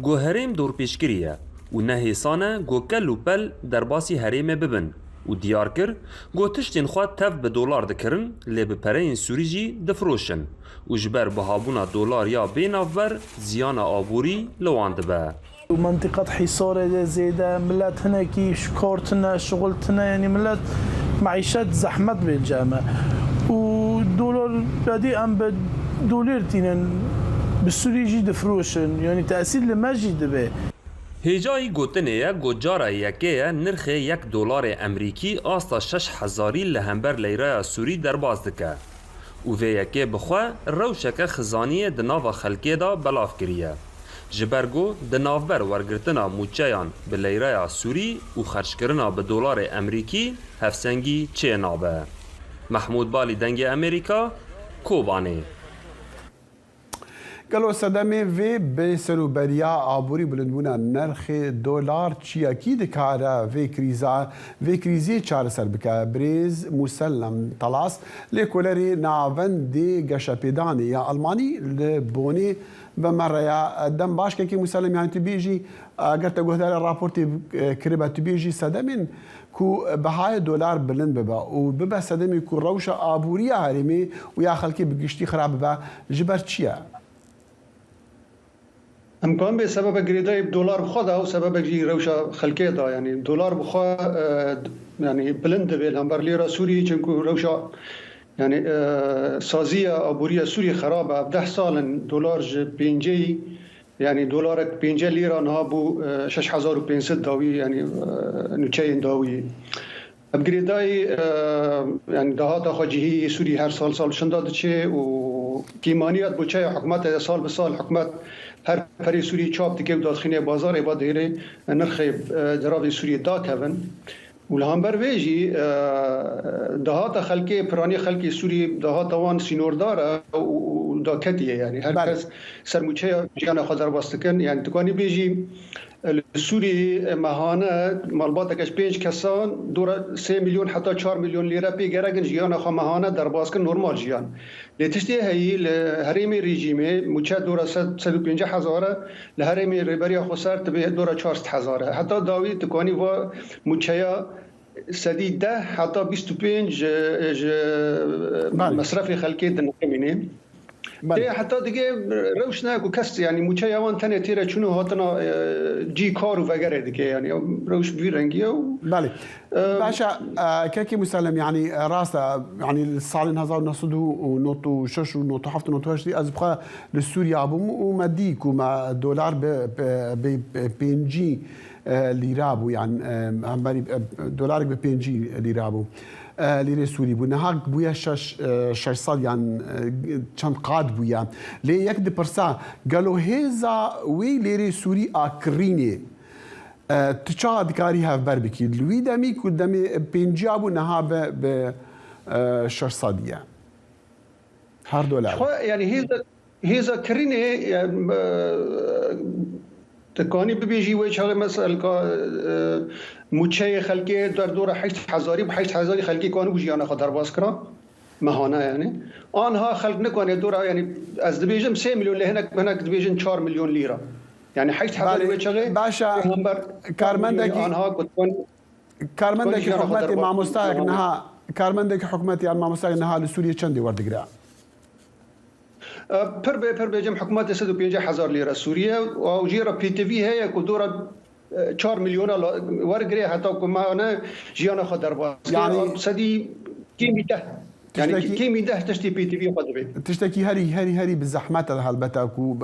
ku herêm dorpêçkirî ye û ne hêsan e ku kel û pel derbasî herêmê bibin û diyar kir ku tiştên xwe tev bi dolar dikirin lê bi pereyên Sûrî jî difiroşin û ji ber bihabûna dolar ya bê navber ziyana aborî li wan dibe. Mentiqet Hîsarê de zêde milet hinekî kar tune, şixul tune yanî milet meîşet zehmet bê li cem e û dolar bedî em bi dolêr tînin bi Sûrî jî difiroşin yanî tesîr li me jî dibe. Hêjayî gotinê ye ku cara yekê ye nirxê yek dolarê Emrîkî asta şeş hezarî li hember leyraya Sûrî derbas dike û vê yekê bi xwe rewşeke xizaniyê di nava xelkê de belav kiriye. Ji ber ku di navber wergirtina mûçeyan bi leyreya Sûrî û xerckirina bi dolarê Emrîkî hevsengî çênabe. Mehmûd Balî Dengê Amerîka, Kobanê. Gelo sedemê vê bê serûberiya aborî bilindbûna nerxê dolar çi ye? Kî dikare vê krîza vê krîzê çareser bike? Birêz Musellem Talas lêkolerê Navendê Geşepêdanê ya Elmanî li Bonê Bi me re ya dem baş kekê Muselem yanî tu bêjî eger te guhdarê raportê kiribe tu bêjî sedemên ku bihayê dolar bilind bibe û bibe sedemê ku rewşa aborî ya herêmê û ya xelkê bi giştî xirab bibe ji ber çi ye? Em karin bê sebebek girêdayî bi dolar bi xwe de û sebebek jî rewşa xelkê de yanî dolar bi xwe yanî bilind dibe li hember lîra Sûriyê çimku rewşa Yanî saziya aboriya Sûriyê xerab e. Ev deh sal in dolar ji pênceyî yanî dolarek pênce lîra niha bû 6500 dawî yanî nûçeyên dawî. Ev girêdayî yanî dahata xwe cihî yê Sûriyê her sal sal şinda diçê û. کێمانیات بودچەیا حکومەتە ساڵ بە ساڵ حکومەت هەر پەرەی سووری چاپ دکێ و دادخینێ بازارێ va دهێلێ نرخێ دراڤê سووریê dakevin û li hember vê jî dahata xelkê piranî xelkê Sûriyê dahata wan sînordar e û daketiye yanî her kes ser mûçeya jiyana xwe derbas dikin yanî dikanî bêjî li Sûriyê mehane malbateke ji pênc kesan dora sê milyon heta çar milyon lîre pê gerek in jiyana xwe mehane derbas kin normal jiyan. Lê tiştê heyî li herêmê rejîmê mûçe dora 150 hezar e, li herêmê Rêberiya Xweser dibê dora 400 hezar e. Heta dawî dikanî va mûçeya 10% heta 25 ji ji mesrefê xelkê diniximînê. Lê heta dige rewş ne ku kes yanî mûçeya wan tenê têre çûn û hatina cî kar û vegerê dike yanî rewş bi vî rengî ye û Belê. Başa kekê Muselem yanî rast e yanî li salên 1996 û 97 û 98 ez bi xwe li Sûriya bûm û me dî ku me dolar bi bi 50 lîra bû yan hemberî dolarek bi 50 lîra bû. Lîrê Sûrî bû. Niha bûye şeş 600 yan çend qat bûye. Lê yek dipirsa gelo hêza wê lêrê Sûrî a kirînê tu çawa dikarî hevber bikî? Li wî demî ku demê pênciya bû niha bi bi 600 ye. Her dolar. Xwe yanî hêza hêza kirînê dikanî bibêjî wê çaxê meselka mûçeyê xelkê derdora heşt hezarî bi heşt hezarî xelkê kanibû jiyana xwe derbas kira mehane yanî anha xelk nikane dora yanî ez dibêjim sê milyon lê hinek hinek dibêjin çar milyon lîra yanî heşt hezarî wê çaxê Başa hember karmendekî anha ku dikanî karmendekî jiyana xwe hikûmetê derbas mamostayek niha karmendekî hikûmetê yan mamostayek niha li Sûriyê çendê werdigire? Pir bê pir bêjim hikûmetê 150 hezar lîre Sûriye û jê re pêtivî heye ku dora 4 milyona wergirê heta ku mehane jiyana xwe derbas dike. Yani Sedî kêmî deh yani tiştekî kêmî deh tiştî pêtivî xwe dibe. tiştekî herî herî herî bi zehmet e helbete ku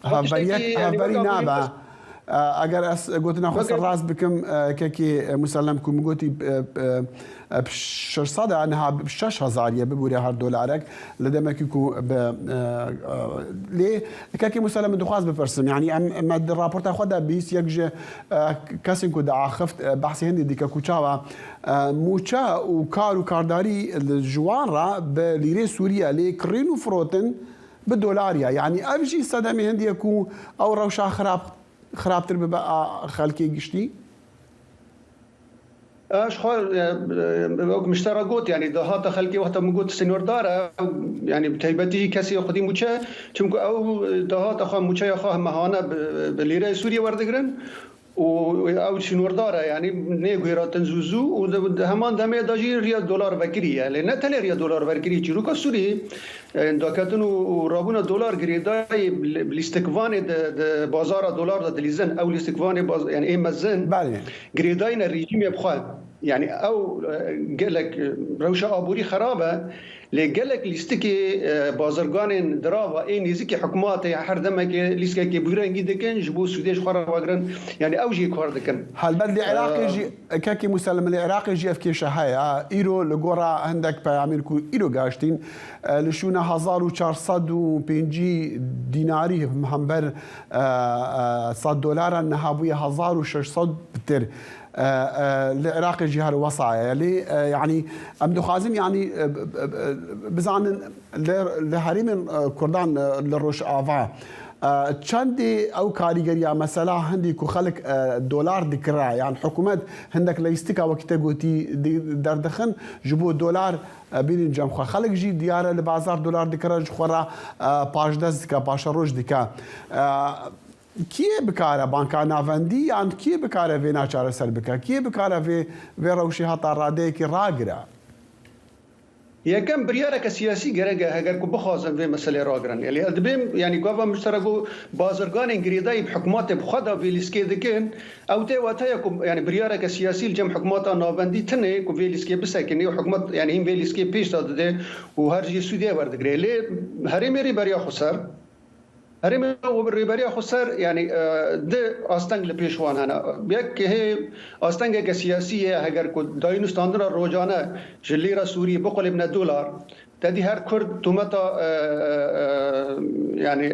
Xwe hevberiyek tiştekî yani hevberî weka nabe. birêz Eger ez gotina xwe weke serrast bikim kekê Muselem ku min gotî bi 600 e niha bi 6000 ye bibûre her dolarek li demekî ku bi lê kekê Muselem min dixwast bipirsim yanî em me di raporta xwe de bihîst yek ji kesên ku diaxift behsê hindê dike ku çawa mûçe û kar û kardarî ji wan re bi lîrê Sûrî ye lê kirîn û firotin bi dolariya yanî ev jî sedemê hindiye ku ew rewşa xirab xirabtir bibe a xelkê giştî. Ji xwe wek min ji te re got yanî dahata xelkê wexta min got sînordar e yanî bi taybetî jî kesê xwedî mûçe çimku ew dahata xwe mûçeya xwe mehane bi lîreyê Sûriyê werdigirin û ew sînordar e yanî nêguhêratin zû zû û di heman demê de jî riya dolar vekirî ye lê ne tenê riya dolar vekirî çîroka Sûriyê daketin û rabûna dolar girêdayî bi lîstikvanê di bazara dolar de dilîzin ew lîstikvanê yanî ê mezin Belê. Girêdayîne rejîmê bi xwe yanî ew gelek rewşa aborî xerab e lê gelek lîstikê bazirganên dirava ê nêzîkî hikûmatê her demekê lîstkekê bi wî rengî dikin ji bo sûdê ji xwe re wegirin yanî ew jî kar dikin. Helbet li Iraqê jî kekê Muselem li Iraqê jî ev kêşe heye. Îro li gora hindek peyamên ku îro gaştîn li şûna 1450 dînarî hember sed dolaran niha bûye 1600 bitir. Li Iraqê jî her wesa ye. Lê yanî em dixwazin yanî bizanin li herêmên Kurdan li Rojava çendê ew karîgeriya mesela hindî ku xelk dolar dikire yan hikûmet hindek leyîstika wekî te gotî derdixin ji bo dolar bînin cem xwe. Xelk jî diyar e li bazar dolar dikire ji xwe re paşdest dike, paşeroj dike. Kiyê bikare banka navendî yan kiyê bikare vêna çareser bike? Kiyê bikare vê vê rewşê heta radeyekî ragire? Yekem biryareke siyasî gerek e heger ku bixwazin vê meselê ragirin. Lê ez dibêm yanî gava min ji te re got bazirganên girêdayî bi hikûmatê bi xwe de vê lîskê dikin ew tê wateya ku yanî biryareke siyasî li cem hikûmata navendî tune ku vê lîskê bisekinê û hikûmet yanî hîn vê lîskê pêş de dide û her jî sûdê werdigire. Lê herêmê rê beriya xwe ser. Herêmê û Rêberiya Xweser yanî di asteng li pêş wan hene. Yek hê astengeke siyasî ye heger ku dayîn û standina rojane ji lîra Sûriyê biqulêbine dolar, tedî her Kurd tometa yanî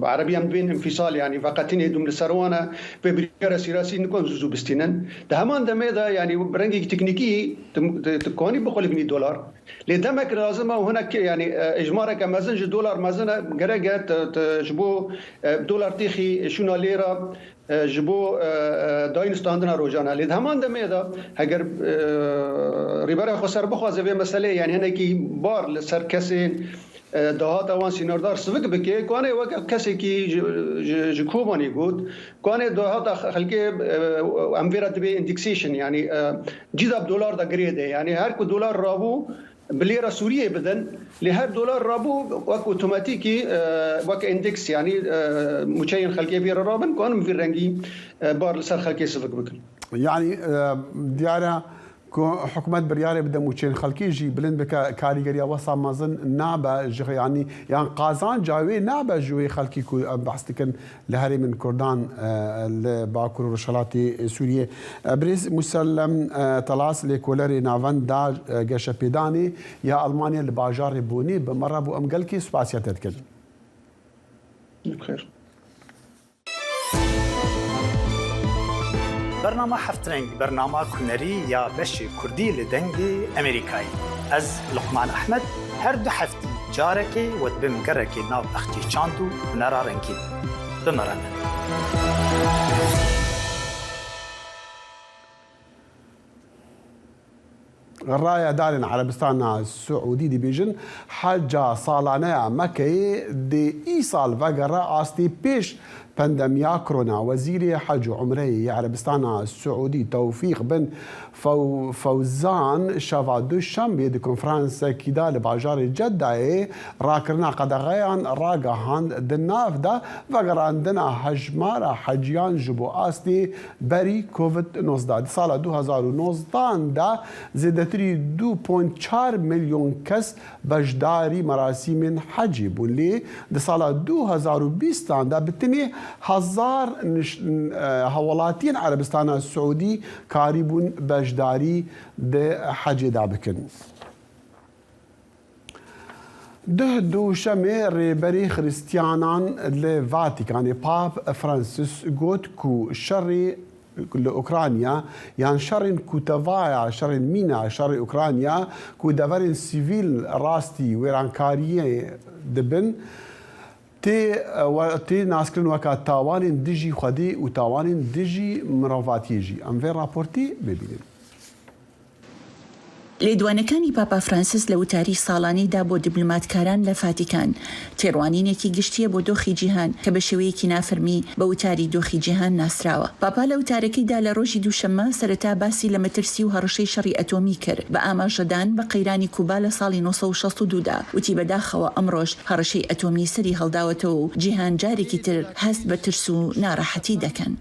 bi erebî em dibên înfîsal yanî veqetînê dûm li ser wan e, vê biryara siyasî nikarin zû zû bistînin. Di heman demê de yanî bi rengekî teknîkî tu kanî biqulêbinî dolar. Lê demek lazim e û hinek yanî êjmareke mezin ji dolar mezin e gerek e tu ji bo dolar têxî şûna lêra ji bo dayîn û standina rojane. Lê di heman demê de heger Rêberê Xweser bixwaze vê meseleyê yanî hinekî bar li ser kesên dahata wan sînordar sivik bike, kanê weke kesekî ji Kobanê got, kanê dahata xelkê em vê re dibê indexation yanî Cîda bi dolar de girê de yanî her ku dolar rabû bi lêra Sûriyeyê bidin lê her dolar rabû wek otomatîkî wek endeks yanî mûçeyên xelkê vê re rabin ku anim vî rengî bar li ser xelkê sivik bikin. Yanî diyar e ku hikûmet biryarê bide mûçeyên xelkê jî bilind bike karîgeriya wesa mezin nabe ji yanî yan qazanca wê nabe ji wê xelkî ku em behs dikin Li herêmên Kurdan li Bakur û Rojhilatê Sûriyê Birêz Musellem Telas lêkolerê Navenda Geşepêdanê ya Elmanya li bajarê Bonê bi me re bû. Em gelkê spasiya te dikin. Bixêr. Bernama Heftreng bernama kunerî ya beşê kurdî li Dengê Amerîkayê. Ez Luqman Ehmed her du heftî carekê we dibim gerekê nav bexçê çand û hunera rengîn. Bi me re bin. Rayedarên Erebistana Siûdî dibêjin heca salaneya Mekeyê dê îsal vegere astê pêş Pandemiya Korona, Wezîrê Hec û Umreyê yê Erebistana Siûdî Tewfîq bin Fewzan şeva Duşembê di konferansekî de li bajarê Ceddayê rakirina qedexeyan ragihand di nav de vegerandina hejmara heciyan ji bo astê berî Covid 19. Di sala 2019 de zêdetirî du point çar milyon kes beşdarî merasîmên hecê bûn lê di sala 2020 an de bi tenê hezar hewelatiyên Erebistana Siûdî karîbûn beşdarî di hecê de bikin. Duh Duşemê rêberê Xiristiyanan li Vatîkanê Pap Francis got ku şerê li Ukrayna yan şerên ku tevaya şerên mîna şerê Ukrayna ku deverên sivîl rastî wêrankariyê dibin tê tê naskirin weka tawanên dijî Xwedê û tawanên dijî mirovatiyê jî. Em vê raportê bibînin. لێدوانەکانی پاپا فرانسیس لە وتاری ساڵانەیدا بۆ دیبلۆماتکاران لە فاتیکان، تێڕوانینێکی گشتییە بۆ دۆخی جیهان کە بە شێوەیەکی نافەرمی بە وتاری دۆخی جیهان ناسراوە. پاپا لە وتارەکەیدا لە ڕۆژی دووشەممە سەرەتا باسی لە مەترسی و هەڕەشەی شەڕی ئەتۆمی کرد بە ئاماژەدان بە قەیرانی کوبا لە ساڵی 962 دا وتی بەداخەوە ئەمڕۆش هەڕەشەی ئەتۆمی سەری هەڵداوەتەوە و جیهان جارێکی تر هەست بە ترس و ناڕەحەتی دەکەن.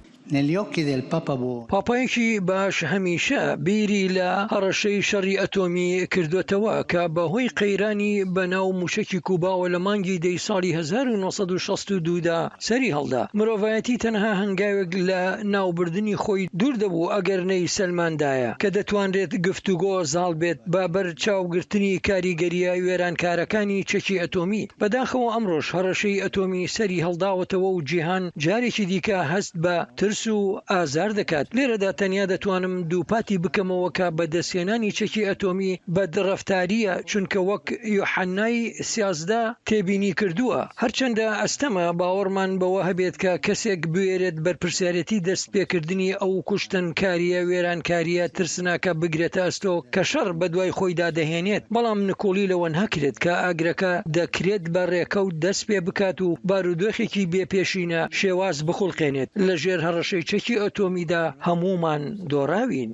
پاپایەکی باش هەمیشە بیری لە هەڕەشەی شەڕی ئەتۆمی کردۆتەوە کە بەهۆی قەیرانی بەناو موشەکی کوباوە لە مانگی دەی ساڵی 1962 دا سەری هەڵدا. مرۆڤایەتی تەنها هەنگاوێک لە ناوبردنی خۆی دوور دەبوو ئەگەر نەیسەلماندایە کە دەتوانرێت گفتوگۆ زاڵ بێت بە بەرچاوگرتنی کاریگەرییە وێرانکارەکانی چەکی ئەتۆمی. بەداخەوە ئەمڕۆش هەڕەشەی ئەتۆمی سەری هەڵداوەتەوە و جیهان جارێکی دیکە هەست بە ترس و ئازار دەکات. لێرەدا تەنیا دەتوانم دووپاتی بکەمەوە کە بەدەستهێنانی چەکی ئەتۆمی بەدڕەفتارییە، چونکە وەک یۆحەنای 13 تێبینی کردووە، هەرچەندە ئەستەمە باوەڕمان بەوە هەبێت کە کەسێک بوێرێت بەرپرسیارێتی دەستپێکردنی ئەو کوشتنکارییە وێرانکارییە ترسناکە بگرێتە ئەستۆ کە شەڕ بەدوای خۆیدا دەهێنێت، بەڵام نکوڵی لەوە ناکرێت کە ئاگرەکە دەکرێت بە ڕێکەوت دەست پێ بکات و بارودۆخێکی بێ پێشینە شێواز بخوڵقێنێت، لەژێر هەڕەشەی چەکی ئەتۆمیدا هەموومان دۆڕاوین.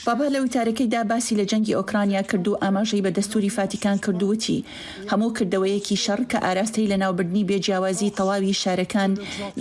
پاپا لە وتارەکەیدا باسی لە جەنگی ئۆکرانیا کرد و ئاماژەی بە دەستووری فاتیکان کرد و وتی، هەموو کردەوەیەکی شەڕ کە ئاراستەی لەناوبردنی بێ جیاوازی تەواوی شارەکان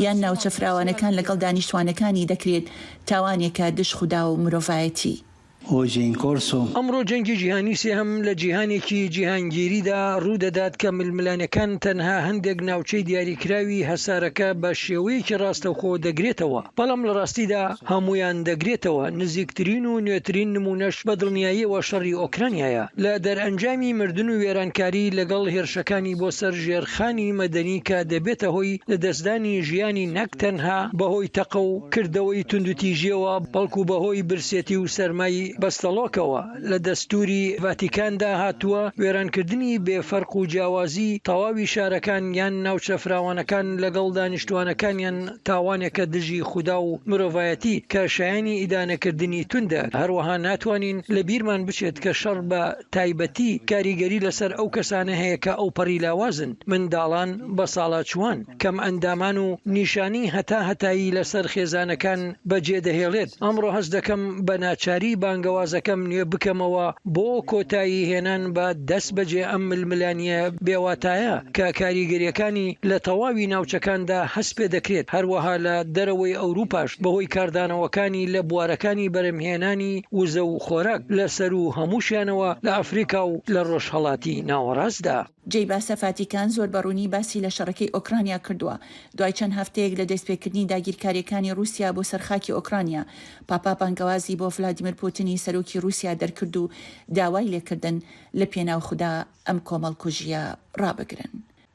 یان ناوچە فراوانەکان لەگەڵ دانیشتوانەکانی دەکرێت، تاوانێکە دژ خودا و مرۆڤایەتی. ئەمڕۆ جەنگی جیهانی سێهەم لە جیهانێکی جیهانگیریدا ڕوودەدات کە ململانێکان تەنها هەندێک ناوچەی دیاریکراوی هەسارەکە بە شێوەیەکی ڕاستەوخۆ دەگرێتەوە، بەڵام لە ڕاستیدا هەموویان دەگرێتەوە، نزیکترین و نوێترین نموونەش بە دڵنیاییەوە شەڕی ئۆکرانیایە لە دەرئەنجامی مردن و وێرانکاری لەگەڵ هێرشەکانی بۆ سەر ژێرخانی مەدەنی کە دەبێتە هۆی لەدەستدانی ژیانی نەک تەنها بەهۆی تەقە و کردەوەی توندوتیژیەوە، بەڵکو بەهۆی برسێتی و سەرمای بەستەڵۆکەوە. لە دەستوری ڤاتیکاندا هاتووە، وێرانکردنی بێ فەرق و جیاوازی تەواوی شارەکان یان ناوچە فراوانەکان لەگەڵ دانیشتوانەکانیان تاوانێکە دژی خودا و مرۆڤایەتی کە شایەنی ئیدانەکردنی توندە، هەروەها ناتوانین لە بیرمان بچێت کە شەڕ بە تایبەتی کاریگەری لەسەر ئەو کەسانە هەیە کە ئەوپەڕی لاوازن، منداڵان، بەساڵاچووان. کەمئەندامان و نیشانەی هەتا هەتایی لەسەر خێزانەکان بەجێدەهێڵێت، ئەمڕۆ هەست دەکەم بە ناچاری بانگەوازەکەم نوێ بکەمەوە بۆ کۆتایی هێنان بە دەستبەجێ ئەم ململانییە بێواتایە کە کاریگەرییەکانی لە تەواوی ناوچەکاندا هەست پێدەکرێت، هەروەها لە دەرەوەی ئەوروپاش بەهۆی کاردانەوەکانی لە بوارەکانی بەرهەمهێنانی وزە و خۆراک لە سەروو هەمووشیانەوە لە ئەفریکا و لە ڕۆژهەڵاتی ناوەڕاستدا. جێی باسە فاتیکان زۆر بە ڕوونی باسی لە شەڕەکەی ئۆکرانیا کردووە. دوای چەند هەفتەیەک لە دەستپێکردنی داگیرکارییەکانی ڕووسیا بۆ سەر خاکی ئۆکرانیا، پاپا بانگەوازی بۆ ڤلادیمیر پوتنی سەرۆکی ڕووسیا دەرکرد و داوای لێکردن لە پێناو خودا ئەم کۆمەڵکوژییە ڕابگرن.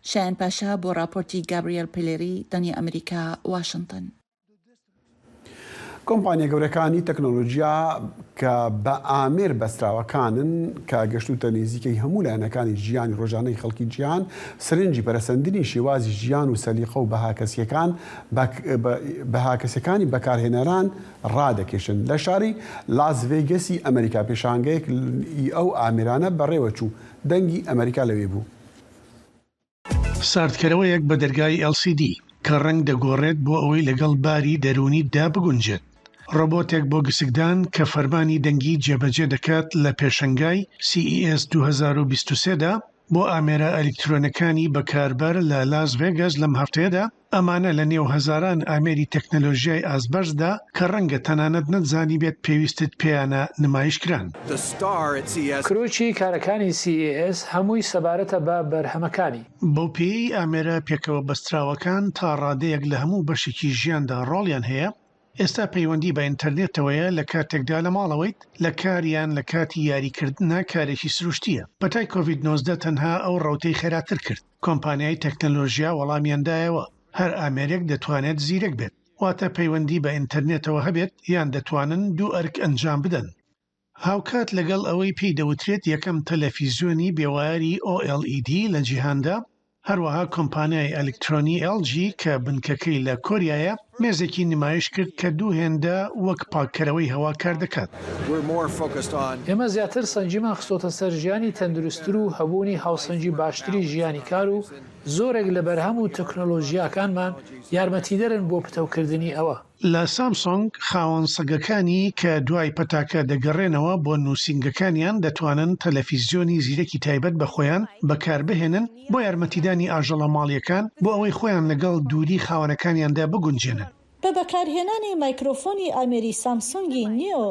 شایان پاشا بۆ ڕاپۆرتی گابریێل پلێری، دەنگی ئەمریکا، واشنتن. کۆمپانیا گەورەکانی تەکنۆلۆژیا کە بە ئامێر بەستراوەکانن کە گەشتوتە نزیکەی هەموو لایەنەکانی ژیانی ڕۆژانەی خەڵکی جیهان، سەرنجی پەرەسەندنی شێوازی ژیان و سەلیقە و بەها کەسییەکان بەها کەسییەکانی بەکارهێنەران ڕادەکێشن. لە شاری لاس ڤێگەسی ئەمریکا پێشانگەیەک ی ئەو ئامێرانە بەڕێوەچوو. دەنگی ئەمریکا لەوێ بوو. ساردکەرەوەیەک بە دەرگای LCD کە ڕەنگ دەگۆڕێت بۆ ئەوەی لەگەڵ باری دەروونیتدا بگونجێت. ڕۆبۆتێک بۆ گسکدان کە فەرمانی دەنگی جێبەجێ دەکات لە پێشەنگای CES 2023 دا بۆ ئامێرە ئەلیکترۆنەکانی بەکاربەر لە لاس ڤێگەس لەم هەفتەیەدا ئەمانە لە نێو هەزاران ئامێری تەکنەلۆژیای ئاستبەرزدا کە ڕەنگە تەنانەت نەتزانیبێت پێویستت پێیانە نمایشکران. کرۆکی کارەکانی CES هەمووی سەبارەتە بە بەرهەمەکانی. بەو پێیەی ئامێرە پێکەوەبەستراوەکان تا ڕادەیەک لە هەموو بەشێکی ژیاندا ڕۆڵیان هەیە، ئێستا پەیوەندی بە ئینتەرنێتەوەیە لە کاتێکدا لە ماڵەوەیت، لە کار یان لە کاتی یاریکردنا کارێکی سروشتییە. پەتای کۆڤید 19 تەنها ئەو ڕەوتەی خێراتر کرد. کۆمپانیای تەکنەلۆژیا وەڵامیان دایەوە، هەر ئامێرێک دەتوانێت زیرەک بێت، واتە پەیوەندی بە ئینتەرنێتەوە هەبێت یان دەتوانن دوو ئەرک ئەنجام بدەن. هاوکات لەگەڵ ئەوەی پێی دەوترێت یەکەم تەلەفیزیۆنی بێ وایەری OLED لە جیهاندا، هەروەها کۆمپانیای ئەلیکترۆنی ئێڵ جی کە بنکەکەی لە کۆریایە، مێزێکی نمایش کرد کە دوو هێندە وەک پاککەرەوەی هەوا کاردەکات. ئێمە زیاتر سەنگیمان خستۆتە سەر ژیانی تەندروستتر و هەبوونی هاوسەنگی باشتری ژیانی کار و زۆرێک لە بەرهەم و تەکنۆلۆژیاکانمان یارمەتیدەرن بۆ پتەوکردنی ئەوە. لە سامسۆنگ، خاوەن سەگەکانی کە دوای پەتاکە دەگەڕێنەوە بۆ نووسینگەکانیان دەتوانن تەلەفیزیۆنی زیرەکی تایبەت بە خۆیان بەکاربهێنن بۆ یارمەتیدانی ئاژەڵە ماڵییەکان بۆ ئەوەی خۆیان لەگەڵ دووری خاوەنەکانیاندا بگونجێنن. بە بەکارهێنانی مایکرۆفۆنی ئامێری سامسۆنگی نیۆ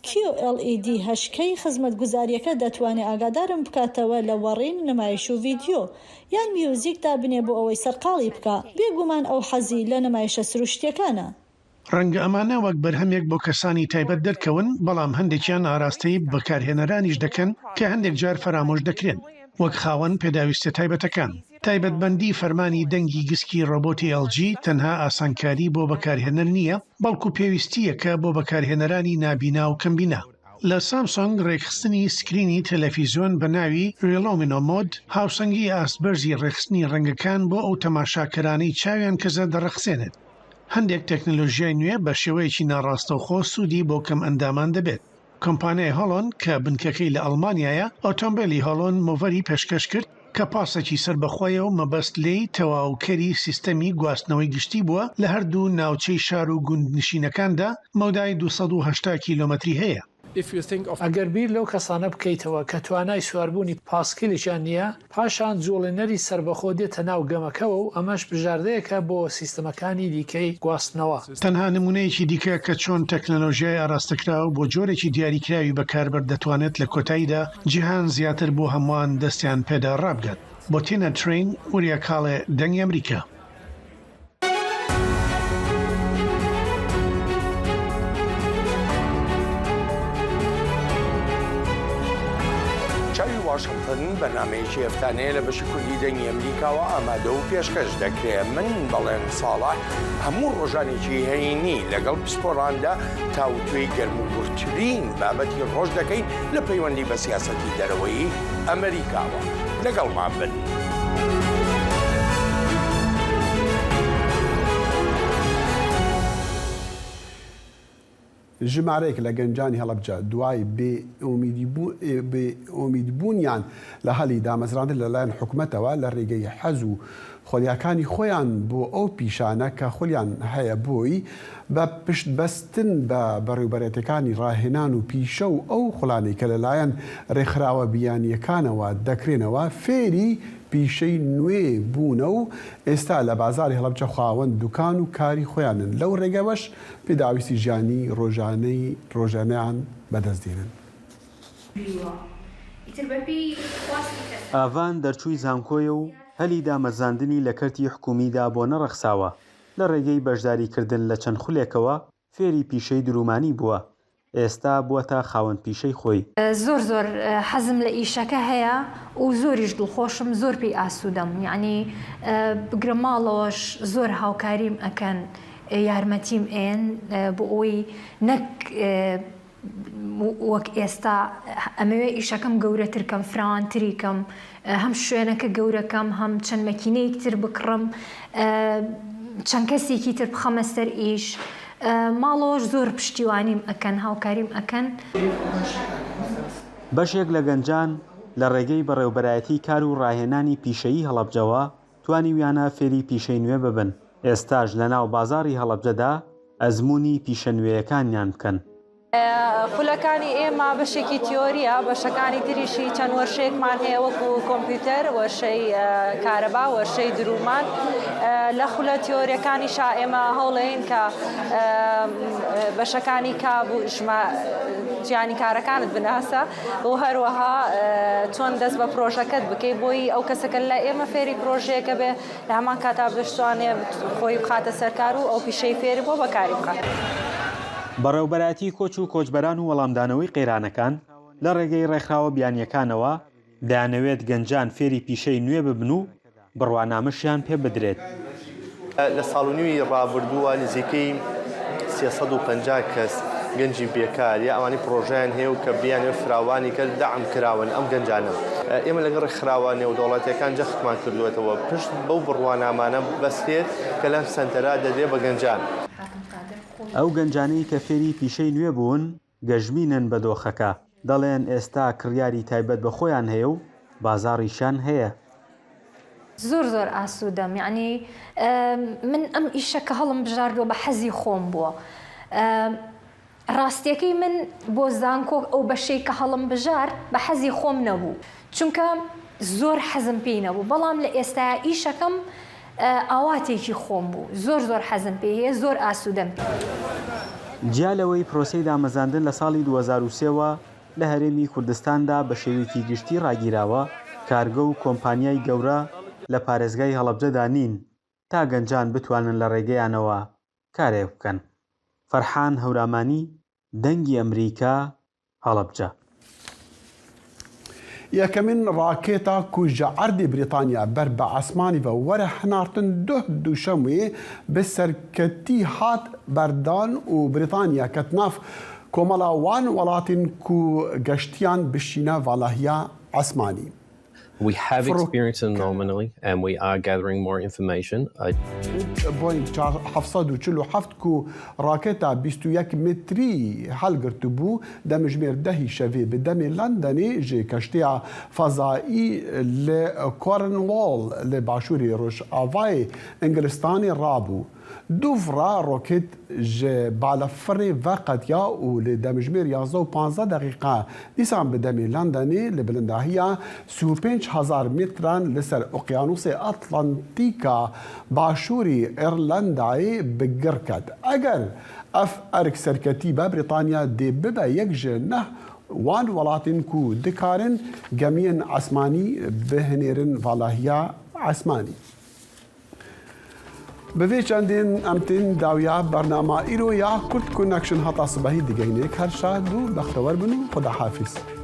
QLED هەشت کەی خزمەتگوزارییەکە دەتوانێ ئاگادارم بکاتەوە لە وەڕین، نمایش و ڤیدیۆ. یان میوزیک دابنێ بۆ ئەوەی سەرقاڵی بکا. بێگومان ئەو حەزی لە نمایشە سروشتییەکانە. ڕەنگە ئەمانە وەک بەرهەمێک بۆ کەسانی تایبەت دەرکەون، بەڵام هەندێکیان ئاراستەی بەکارهێنەرانیش دەکەن کە هەندێک جار فەرامۆش دەکرێن، وەک خاوەن پێداویستیە تایبەتەکان. تایبەتمەندی فەرمانی دەنگی گسکی ڕۆبۆتی ئێڵ جی تەنها ئاسانکاری بۆ بەکارهێنەر نییە، بەڵکو پێویستییەکە بۆ بەکارهێنەرانی نابینا و کەمبینا. لە سامسۆنگ ڕێکخستنی سکرینی تەلەفیزیۆن بە ناوی Relumino Mode هاوسەنگی ئاست بەرزی ڕێکخستنی ڕەنگەکان بۆ ئەو تەماشاکەرانەی چاویان کزە دەڕەخسێنێت. هەندێک تەکنەلۆژیای نوێ بە شێوەیەکی ناڕاستەوخۆ سوودی بۆ کەمئەندامان دەبێت. کۆمپانیای هۆڵۆن کە بنکەکەی لە ئەڵمانیایە، ئۆتۆمبێلی هۆڵۆن مۆڤەری پێشکەش کرد کە پاسێکی سەربەخۆیە و مەبەست لێی تەواوکەری سیستەمی گواستنەوەی گشتی بووە لە هەردوو ناوچەی شار و گوندنشینەکاندا مەودای 280 کیلۆمەتری هەیە. ئەگەر بیر لەو کەسانە بکەیتەوە کە توانای سواربوونی پاسکیلێکیان نییە، پاشان جوڵێنەری سەربەخۆ دێتە ناو گەمەکەوە و ئەمەش بژاردەیەکە بۆ سیستەمەکانی دیکەی گواستنەوە. تەنها نموونەیەکی دیکە کە چۆن تەکنەلۆژیای ئاراستەکراو بۆ جۆرێکی دیاریکراوی بەکاربەر دەتوانێت لە کۆتاییدا جیهان زیاتر بۆ هەمووان دەستیان پێدا ڕابگات. بۆ تینا ترین، وریا کاڵێ، دەنگی ئەمریکا. چاوی واشنتن بەرنامەیەکی هەفتانەیە لە بەشی کوردی دەنگی ئەمریکاوە ئامادە و پێشکەش دەکرێ. من بەڵێن ساڵح هەموو ڕۆژانێکی هەینی لەگەڵ پسپۆڕاندا تاوتوێی گەرموگوڕترین بابەتی ڕۆژ دەکەین لە پەیوەندی بە سیاسەتی دەرەوەیی ئەمریکاوە. لەگەڵمان بن. ژمارەیەک لە گەنجانی هەڵەبجە دوای بێ ئومیدبوونیان لە هەلی دامەزراندن لەلایەن حکومەتەوە لە رێگەی حەز و خولیاکانی خۆیان بۆ ئەو پیشانە کە خولیان هەیە بۆی بە پشتبەستن بە بەڕێوبەرێتەکانی ڕاهێنان و پیشە و ئەو خولانەی کە لەلایەن رێکخراوە بیانییەکانەوە دەکرێنەوە فێری پیشەی نوێ بوونە و ئێستا لە بازاڕی هەڵەبجە خاوەن دوکان و کاری خۆیانن لەو رێگەوەش پێداویستی ژیانی رۆژانەی رۆژانەیان بەدەست دێنن. ئاڤان دەرچووی زانکۆیە و هەلی دامەزراندنی لە کەرتی حکوومیدا بۆ نەڕەخساوە، لە ڕێگەی بەشداریکردن لە چەند خولێکەوە فێری پیشەی دروومانی بووە، ئێستا بووەتە خاوەن پیشەی خۆی. زۆر زۆر حەزم لە ئیشەکە هەیە و زۆریش دڵخۆشم زۆر پێی ئاسوودەم یەعنی بگرە ماڵەوەش زۆر هاوکاریم ئەکەن یارمەتیم ئەیەن بۆ ئەوەی نەک وەک ئێستا ئەمەوێ ئیشەکەم گەورەتر کەم فراوانتری کەم هەم شوێنەکە گەورەکەم هەم چەند مەکینەیەک تر بکڕم چەند کەسێکی تر بخەمە سەر ئیش ماڵەوەش زۆر پشتیوانیم ئەکەن هاوکاریم ئەکەن. بەشێک لە گەنجان لە ڕێگەی بەڕێوبەرایەتی کار و ڕاهێنانی پیشەیی هەڵەبجەوە توانیویانە فێری پیشەی نوێ ببن، ئێستاش لەناو بازاڕی هەڵەبجەدا ئەزموونی پیشە نوێیەکانیان بکەن. خولەکانی ئێمە بەشێکی تیۆرییە، بەشەکانی تریشی چەند وەرشەیەکمان هەیە وەکو کۆمپیوتەر، وەرشەی کارەبا، وەرشەی دروومان. لە خولە تیۆرییەکانیشا ئێمە هەوڵەین کە بەشەکانی کاب و ژمە جیانی کارەکانت بناسە و هەروەها چۆن دەست بە پرۆژەکەت بکەی بۆی ئەو کەسەکە لە ئێمە فێری پرۆژەیەکە بێ لە هەمان کاتا بشتوانێ خۆی بخاتە سەر کار و ئەو پیشەی فێری بووە بەکاری بخات. بەڕێوبەرایەتی کۆچ و کۆچبەران و وەڵامدانەوەی قەیرانەکان لە ڕێگەی ڕێکخراوە بیانییەکانەوە دەیانەوێت گەنجان فێری پیشەی نوێ ببن و بڕوانامەشیان پێ بدرێت. لە ساڵ و نیوی ڕابردووە نزیکەی 350 کەس گەنجی بێکار یا ئەوانەی پڕۆژەیان هەیە و کە بیانەوێت فراوانی کەن دەعم کراون ئەم گەنجانە. ئێمە لەگەڵ ڕێکخراوە نێودەوڵەتیەکان جەختمان کردووەتەوە پشت بەو بڕوانامانە ببەسترێت کە لەم سەنتەرە دەدرێت بە گەنجان. ئەو گەنجانەی کە فێری پیشەی نوێ بوون گەشبینن بە دۆخەکە، دەڵێن ئێستا کڕیاری تایبەت بە خۆیان هەیە و بازاڕیشیان هەیە. زۆر زۆر ئاسوودەم یەعنی من ئەم ئیشە کە هەڵم بژاردووە بە حەزی خۆم بووە ڕاستیەکەی من بۆ زانکۆ ئەو بەشەی کە هەڵم بژارد بە حەزی خۆم نەبوو چونکە زۆر حەزم پێی نەبوو بەڵام لە ئێستایا ئیشەکەم ئاواتێکی خۆم بوو زۆر زۆر حەزم پێی هەیە زۆر ئاسوودەم پێی. جیا لەوەی پرۆسەی دامەزراندن لە ساڵی 2003 وە لە هەرێمی کوردستاندا بە شێوەیەکی گشتی ڕاگیراوە، کارگە و کۆمپانیای گەورە لە پارێزگای هەڵەبجەدا نین تا گەنجان بتوانن لە ڕێگەیانەوە کارێک بکەن. فەرحان هەورامانی، دەنگی ئەمریکا، هەڵەبجە. یەکەمین ڕاکێتا کو ژە عەردێ بریتانیا بەر بە ئاسمانی ڤە وەرە هنارتن دوه دوشەموێ بە سەرکەتی هات بەردان و بریتانیا کەت ناف کۆمەڵا وان وەڵاتین کو گەشتیان بشینە ڤالاهیا ئاسمانی. We have experienced an anomaly and we are gathering more information. I. بۆینگ 747 کو راکێتا 21 متری هەڵگرتبوو، دەمژمێر دەهی شەڤێ bi demê Londonê ji keştiya fezayî li Cornwall li başûrê rojavayê Ingilistanê rabû. Dûv re rokêt ji balafirê veqetiya û li demjimêr 11 û 15 deqîqe dîsan bi demê Londonê li bilindahiya 35,000 metran li ser Oqyanûsê Atlantîka Başûrî Îrlandayê bi gir ket. Eger ev erk serketî be Brîtanya dê bibe yek ji neh wan welatên ku dikarin gemiyên esmanî bihinêrin valahiya esmanî. Bi vê çendên em tên dawiya bernama îro ya Kurd Connection hata sibehî digehînê. Her şad û bextewer bin û xwedahafîz.